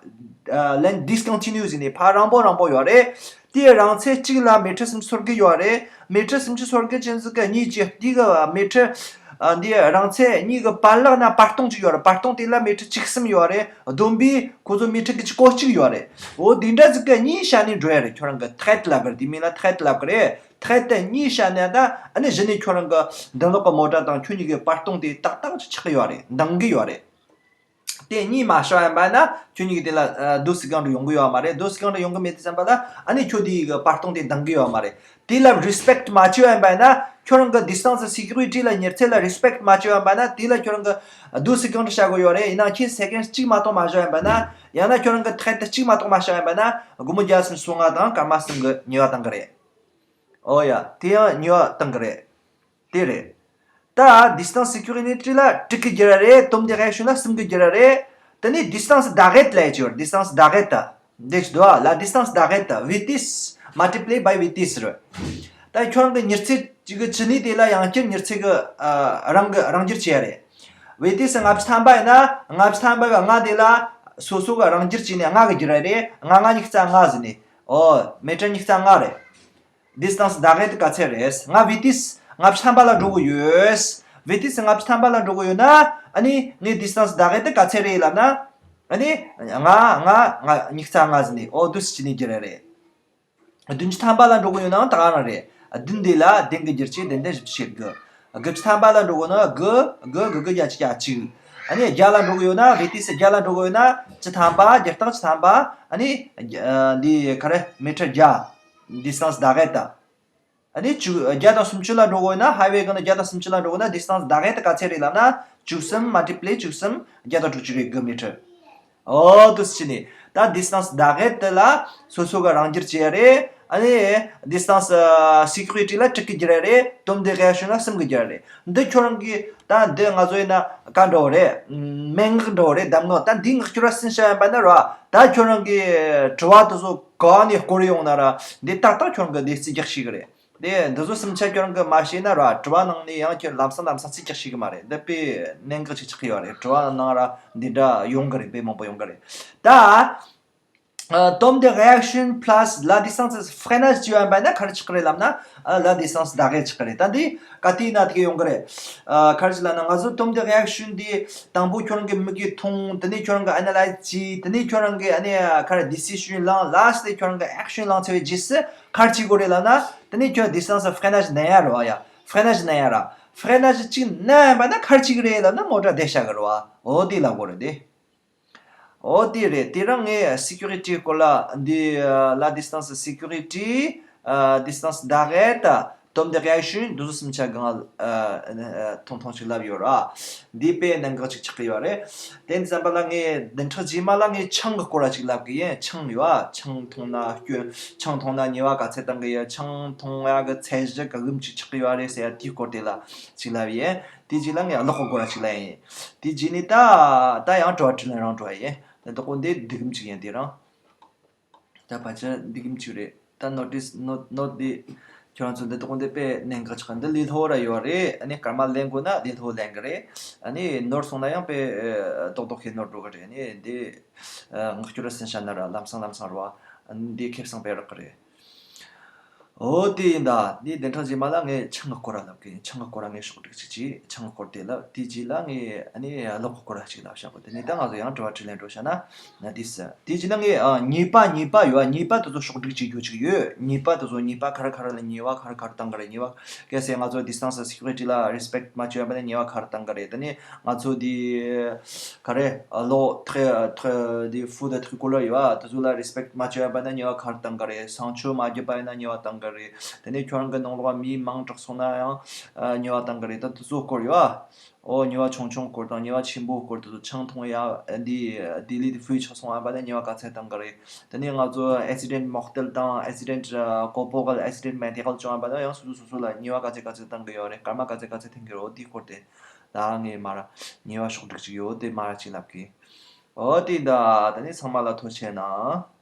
ཨ་ལན་ཌི་སི་ཀོན་ཊི་ནིའུ་ཟེར་ནས་ཕར་རིང་པོ་རིང་པོ་ཡོད་རེད། དེའི་རིང་ཚད་གཅིག་ལ་མི་ཊར་སུམ་ཅུ་སོ་དགུ་ཡོད་རེད། མི་ཊར་སུམ་ཅུ་སོ་དགུ་ཅན་ཟིག་གི་གཉིས་ཀྱི་དེ་གི་མི་ཊར་ ཨ། འདི་རིང་ཚད་གཉིས་ཀྱི་བར་ལག་ན་བར་སྟོང་གཅིག་ཡོད་རེད། བར་སྟོང་དེ་ལ་མི་ཊར་བཅུ་གསུམ་ཡོད་རེད། བསྡོམས་པས་ཁོ་ཚོ་མི་ཊར་གྱི་བཅུ་གོ་གཅིག་ཡོད་རེད། འོ་དེ་འདྲ་ཟིག་གི་གཉིས་བྱས་ནས་འགྲོ་ཡ་རེད། ཁྱོད་རང་གི་ཐད་ལབ་གི་རེད། དེ་མིང་ལ་ཐད་ལབ་གི་རེད། ཐད་དེ་གཉིས་བྱས་ནས་ད་ཨ་ནི་གཞི་ནས་ཁྱོད་རང་གི་མདུན་ལོགས་གི་མོ་ཊ་དང་ཁྱོད་གཉིས་ཀྱི་བར་སྟོང་དེ་ཏག་ཏག་ཅིག་ཆགས་ཀྱི་ཡོད་རེད། འདང་གི་ཡོད་རེད། དེ་གཉིས་མ་ཤོར་ཡིན་པ་ན་ཁྱོད་གཉིས་ཀྱི་དེ་ལ་ཨ་ཌོ་སི་ཀོ་ཨན་ཌར་ཡོང་གི་ཡོད་མ་རེད། ཌོ་སི་ཀོ་ཨན་ཌར་ཡོང་གི་མེད་དུས་ཙམ་པ་ལ་ཨ་ནི་ཁྱོད་དེའི་གི་བར་སྟོང་དེ་འདང་གི་ཡོད་མ་རེད། དེ་ལ་རི་སི་པེག་མ་བྱས་པ་ཡིན་པ་ན་ཁྱོད་རང་གི་ཌི་སི་ཊན་སི་སི་ཀུ་རི་ཊི་ལ་མྱུར་ཚད་ལ་རི་སི་པེག་མ་བྱས་པ་ཡིན་པ་ན་དེ་ལ་ཁྱོད་རང་གི་ཌོ་སི་ཀོ་ཨན་ཌར་བྱ་དགོས་ཡོད་རེད། ཡིན་ནའང་ཁྱེད་སེ་ཀེན་ཌ་གཅིག་མ་གཏོགས་མ་ཤོར་ཡིན་པ་ན། ཡང་ན་ཁྱོད་རང་གི་ཐད་དེ་གཅིག་མ་གཏོགས་མ་ཤོར་ཡིན་པ་ན་སྒོར་མོ་བརྒྱ་སུམ་ཅུ་སོ་ལྔ་དང་སྐར་མ་གསུམ་གི་ཉེས་པ་བཏང་གི་རེད། ཨོ་ཡ། དེ་ཡང་ཉེས་པ་བཏང་གི་རེད། དེ་རེད། ད་ཌི་སི་ཊན་སི་སི་ཀུ་རི་ཊི་ལ་དྲུག་གི་བརྒྱུད་ར་རེད། དོམ་དེ་གཡག་ཤུན་ལ་གསུམ་གི་བརྒྱུད་ར་རེད། དེ་ནས་ཌི་སི་ཊན་སི་ཟླ་གེད་ལ་ཡ་ཅིག་ཡོད། ཌི་སི་ཊན་སི་ཟླ་གེད་ད། འདི་ཅི་འདུག་ཨ། ལ་ཌི་སི་ཊན་སི་ཟླ་གེད་ད། ཝི་ཊི་སི་མལ་ཊི་པི་ལའེ་བའི་ཝི་ཊི་སི་རེད། ད་ཁྱོད་རང་གི་མྱུར་ཚད་ཅིག་གི་ཅི་ནས་དེ་ལ་ཡང་བསྐྱར་མྱུར་ཚད་གི་ཨ་རང་གི་རང་བསྒྱུར་བྱས་རེད། ཝི་ཊི་སི་ལྔ་བཅུ་ཐམ་པ་ཡིན་ན་ལྔ་བཅུ་ཐམ་པ་གི་ལྔ་དེ་ལ་སོ་སོ་གི་རང་བསྒྱུར་བྱས་ནས་ལྔ་གི་བསྒྱུར་ར་རེད། ལྔ་ལྔ་ཉི་ཤུ་རྩ་ལྔ་ཟེར་ནས། ཨོ་མི་ཊར་ཉི་ཤུ་རྩ་ལྔ་རེད། ཌི་སི་ཊན་སི་ཟླ་གེད་དེ་ག་ཚད་རེད། ང་ཝི་ཊི་སི་ལྔ་བཅུ་ཐམ་པ་ལ་འགྲོ་གི་ཡོད། ཝི་ཊི་སི་ལྔ་བཅུ་ཐམ་པ་ལ་འགྲོ་གི་ཡོད་ན་ཨ་ནི་ངའི་ཌི་སི་ཊན་སི་ཟླ་གེད་དེ་ག་ཚད་རེད་ལབ་ན། ཨ་ནི་ལྔ་ལྔ་ལྔ་ཉི་ཤུ་རྩ་ལྔ་ཟེར་ནས། ཨོ་དུ་སི་ཅི་ནས་བསྒྱུར་ར་རེད། བདུན་ཅུ་ཐམ་པ་ལ་འགྲོ་གི་ཡོད་ནའང་ད་ག་རང་རེད། བདུན་དེ་ལ་བདུན་གི་བསྒྱུར་བྱས་བདུན་དེ་བཞི་བཅུ་ཞེ་དགུ། དགུ་བཅུ་ཐམ་པ་ལ་འགྲོ་གི་ཡོད་ན་དགུ་དགུ་དགུ་དགུ་བརྒྱད་ཅུ་གྱ་གཅིག། ཨ་ནི་བརྒྱ་ལ་འགྲོ་གི་ཡོད་ན། ཝི་ཊི་སི་བརྒྱ་ལ་འགྲོ་གི་ཡོད་ན་བཅུ་ཐམ་པ་བརྒྱ་སྟོང་བཅུ་ཐམ་པ། ཨ་ནི་འདི་ག་རེ་མི་ཊར་བརྒྱ། ཌི་སི་ཊན་སི་ཟླ་གེད་ད། ཨ་ནི་བཅུ་བརྒྱ་དང་སུམ་ཅུ་ལ་འགྲོ་གི་ཡོད་ན། ཧའི་ཝེ་གི་ནི་བརྒྱ་དང་སུམ་ཅུ་ལ་འགྲོ་གི་ཡོད་ན་ཌི་སི་ཊན་སི་ཟླ་གེད་དེ་ག་ཚད་རེད་ལབ་ན་བཅུ་གསུམ་མལ་ཊི་པི་ལའེ་བཅུ་གསུམ་བརྒྱ་དང་དྲུག་ཅུ་རེད། དགུ་མི་ཊར། ཨོ་དུ་སི་ནི་ད་ཌི་སི་ཊན་སི་ཟླ་གེད་དེ་ལ་སོ་སོ་གི་རང་བསྒྱུར་བྱས་རེད། ཨ་ནི་ཌི་སི་ཊན་སི་སི་ཀུ་རི་ཊི་ལ་དྲུག་གི་བསྒྱུར་རེད། དོམ་དེ་གཡག་ཤུན་ལ་གསུམ་གི་བསྒྱུར་རེད། འདི་ཁྱོད་རང་གི་ད་འདི་ང་ཚོ་ཡིན་ན་ག་འདྲ་བོ་རེད། མན་ངག་འདྲ་བོ་རེད། གདམས་ངག་ད་འདི་ངག་སྐྱོར་བ་ཟིན་བྱ་ཡིན་པ་ན་ར། ད་ཁྱོད་རང་གི་དྲི་བ་དེ་ཚོ་ག་ནས་བསྐོར་ཡོང་ན་ར་འདི་ཏག་ཏག་ཁྱོད་རང་གི་འདི་རྩིས་རྒྱག་ཤེས་གི་རེད། དེ་འདི་ཚོ་སུམ་ཆ་ཁྱོད་རང་གིས་མ་ཤེས་ན་ར་དྲི་བ་ནང་ནས་ཡང་ཁྱོད་ལམ་སང་ལམ་སང་རྩིས་རྒྱག་ཤེས་གི་མ་རེད། འདི་དཔེ་གནད་འགག་ཅིག་ཆགས་ཀྱི་ཡོད་རེད། དྲི་བ་ནང་ར་འདི་འདྲ་ཡོང་གི་རེད། དཔེ་མང་པོ་ཡོང་གི་རེད། ད་ཨ་དོམ་དེ་གཡག་ཤུན་པ་ལ་སི་ལ་ཌི་སི་ཊན་སི་ཕྲེ་ནཱཇ་བྱས་པ་ཡིན་པ་ན་ག་རེ་ཆགས་ཀྱི་རེད་ལབ་ན། ཨ་ལ་ཌི་སི་ཊན་སི་ཟླ་གེད་ཆགས་ཀྱི་རེད། ད་འདི་ག་དུས་ན་དེ་ག་ཡོང་གི་རེད། ཨ་ག་རེ་ཟེར་ལབ་ན་ང་ཚོ་དོམ་དེ་གཡག་ཤུན་འདི་དང་པོ་ཁྱོད་རང་གི་མིག་གིས་མཐོང་། དེ་ནས་ཁྱོད་རང་གིས་ཨ་ན་ལའིཛ་བྱས། དེ་ནས་ཁྱོད་རང་གིས་ཨ་ནི་ག་རེ་ཌི་སི་ཤན་བླངས། ལ་སི་ཊི་ཁྱོད་རང་གིས་ཨེག་ཤན་བླངས་ཚར་བའི་རྗེས་སུ། ག་རེ་བྱེད་དགོས་རེད་ལབ་ན། དེ་ནས་ཁྱོད་ཌི་སི་ཊན་སི་ཕྲེ་ནཱཇ་ན་ཡ་རེད་བ། ཡ་ཕྲེ་ནཱཇ་ན་ཡ་ར། ཕྲེ་ནཱཇ་གཅིག་ན་ཡིན་པ་ན་ག་རེ་བྱེད་ཀྱི་རེད་ལབ་ན་མོ་ཊ་བསྡད་བཞག་གི་རེད་བ། འོ་དེ་ལབ་དགོས་རེད་དེ། འོ་དེ་རེད། དེ་རིང་ངས་སི་ཀུ་རི་ཊིའི་སྐོར་ལ་འདི་ལ་ཌི་སི་ཊན་སི་སི་ཀུ་རི་ཊི། ཌི་སི་ཊན་སི་ཟླ་གེད། དོམ་དེ་གཡག་ཤུན། འདི་ཚོ་སུམ་ཆ་གང་ཐུང་ཐུང་ཅིག་ལབ་ཡོད་ར། འདི་དཔེ་གནད་འགག་ཅིག་ཆགས་ཀྱི་ཡོད་རེད། དེ་ཙམ་པ་ལ་ངས་བདུན་ཕྲག་རྗེས་མ་ལ་ངས་ཆང་གི་སྐོར་ལ་ཅིག་ལབ་གི་ཡིན། ཆང་ཡོད་ཨ། ཆང་འཐུང་ན་སྐྱོན། ཆང་འཐུང་ན་ཉེས་པ་ག་ཚད་བཏང་གི་ཡོད། ཆང་འཐུང་ཡག་གི་ཚད་གཞི་ག་གུམ་ཅིག་ཆགས་ཀྱི་ཡོད་རེད་ཟེར་ཡ་དེའི་སྐོར་དེ་ལ་ཅིག་ལབ་ཡིན། དེ་རྗེས་ལ་ངས་གློག་གི་སྐོར་ལ་ཅིག་ལབ་ཡིན། དེ་རྗེས་ནས་ད་ད་ཡང་དྲི་བ་དྲིས་ལན་རང་འགྲོ་བ་ཡིན། དེ་དག་པོ་འདི་འདི་གུམ་ཅིག་ཡིན། དེ་རང་། ད་ཕལ་ཆེར་འདི་གི་མཆུ་རེད། ད་ནོ་ཊིས་ནོ་ནོ་འདི་ཁྱོད་རང་ཚོ་འདི་དག་འདི་དཔེ་གནད་འགག་ཆགས། འདི་ལས་སླ་པོ་ར་ཡོད་རེད། ཨ་ནི་སྐར་མ་ལེན་དགོས་ན་ལས་སླ་པོ་ལེན་གི་རེད། ཨ་ནི་ནོར་སོང་ན་ཡང་དཔེ་རྡོག་རྡོག་གིས་ནོར་འགྲོ་གི་རེད། ཨ་ནི་འདི་ངག་སྐྱོར་ར་ཟིན་བྱ་ན་ར་ལམ་སང་ལམ་སང་ར་བ། ཨ་ནི་འདི་ཁེ་བཟང་དཔེ་རག་གི་རེད། འོ་དེ་ཡིན་ད། འདི་བདུན་ཕྲག་རྗེས་མ་ལ་ངས་ཆང་གི་སྐོར་ར་ལབ་གི་ཡིན། ཆང་གི་སྐོར་ར་ངས་ཕྱོགས་སྒྲིག་ཅིག་བྱས། ཆང་གི་སྐོར་དེ་ལབ། དེ་རྗེས་ལ་ངས་ཨ་ནི་གློག་གི་སྐོར་ར་ཅིག་ལབ་བཞག་གོ། དེ་ནས་ད་ང་ཚོ་ཡང་དྲི་བ་དྲིས་ལན་འགྲོ་བྱ་ན། ན་དེ་ཟེར། དེ་རྗེས་ལ་ངས་ཨ་ཉེས་པ་ཉེས་པ་ཡོད་ཨ། ཉེས་པ་དེ་ཚོ་ཕྱོགས་སྒྲིག་བྱེད་རྒྱུ་ཅིག་ཡོད། ཉེས་པ་དེ་ཚོ་ཉེས་པ་ག་རེ་ག་རེ་ལ་ཉེས་པ་ག་རེ་ག་རེ་བཏང་གི་རེད། ཉེས་པ་གལ་སྲིད་ང་ཚོ་ཌི་སི་ཊན་སི་སི་ཀུ་རི་ཊི་ལ་རི་སི་པེག་མ་བྱས་པ་ན་ཉེས་པ་ག་རེ་བཏང་གི་རེད། དེ་ནས་ང་ཚོ་འདི་ག་རེ་ལོ་ཐེ་ཐེ་འདི་ཧྥུ་དང་ཐི་རི་ཀོ་ལར་ཡོད་ཨ། དེ་ཚོ་ལ་རི་སི་པེག་མ་བྱས་པ་ན་ཉེས་པ་ག་རེ་བཏང་གི་རེད། བསང་མཆོད་མ་བརྒྱབ་པ་ཡིན་ན་ཉེས་པ་བཏང་གི་རེད། དེ་ནས་ཁྱོད་རང་གི་ནང་ལོགས་མི་མང་དྲགས་སོང་ན་ཡང་ཉེས་པ་བཏང་གི་རེད། ད་དེ་ཚོ་སྐོར་ཡོད་ཨ། ཨོ་ཉེས་པ་ཆུང་ཆུང་སྐོར་དང་ཉེས་པ་ཆེན་པོ་སྐོར། དེ་ཚོ་ཆང་འཐུང་ཡ་འདི་ལྡི་ལི་དེ་ཧྥུའི་ཆགས་སོང་བ་ན་ཉེས་པ་ག་ཚད་བཏང་གི་རེད། དེ་ནས་ང་ཚོ་ཨེག་སི་ཌེན་མོར་ཊལ་དང་ཨེག་སི་ཌེན་ཀོར་པོ་རལ་ཨེག་སི་ཌེན་མོར་ཊལ་བྱུང་བ་ན་ཡང་སོ་སོ་སོ་སོ་ལ་ཉེས་པ་ག་ཚད་ག་ཚད་བཏང་གི་ཡོད་རེད། སྐར་མ་ག་ཚད་ག་ཚད་འཐེན་གི་རེད། འོ་དེའི་སྐོར་དེ་ད་ངས་མར་ཉེས་པ་ཕྱོགས་སྒྲིག་ཅིག་ཡོད་དེ་མར་ཅིག་ལབ་གི། འོ་དེ་ད་དེ་ནས་ཚང་མ་ལ་ཐུགས་རྗེ་གནང་།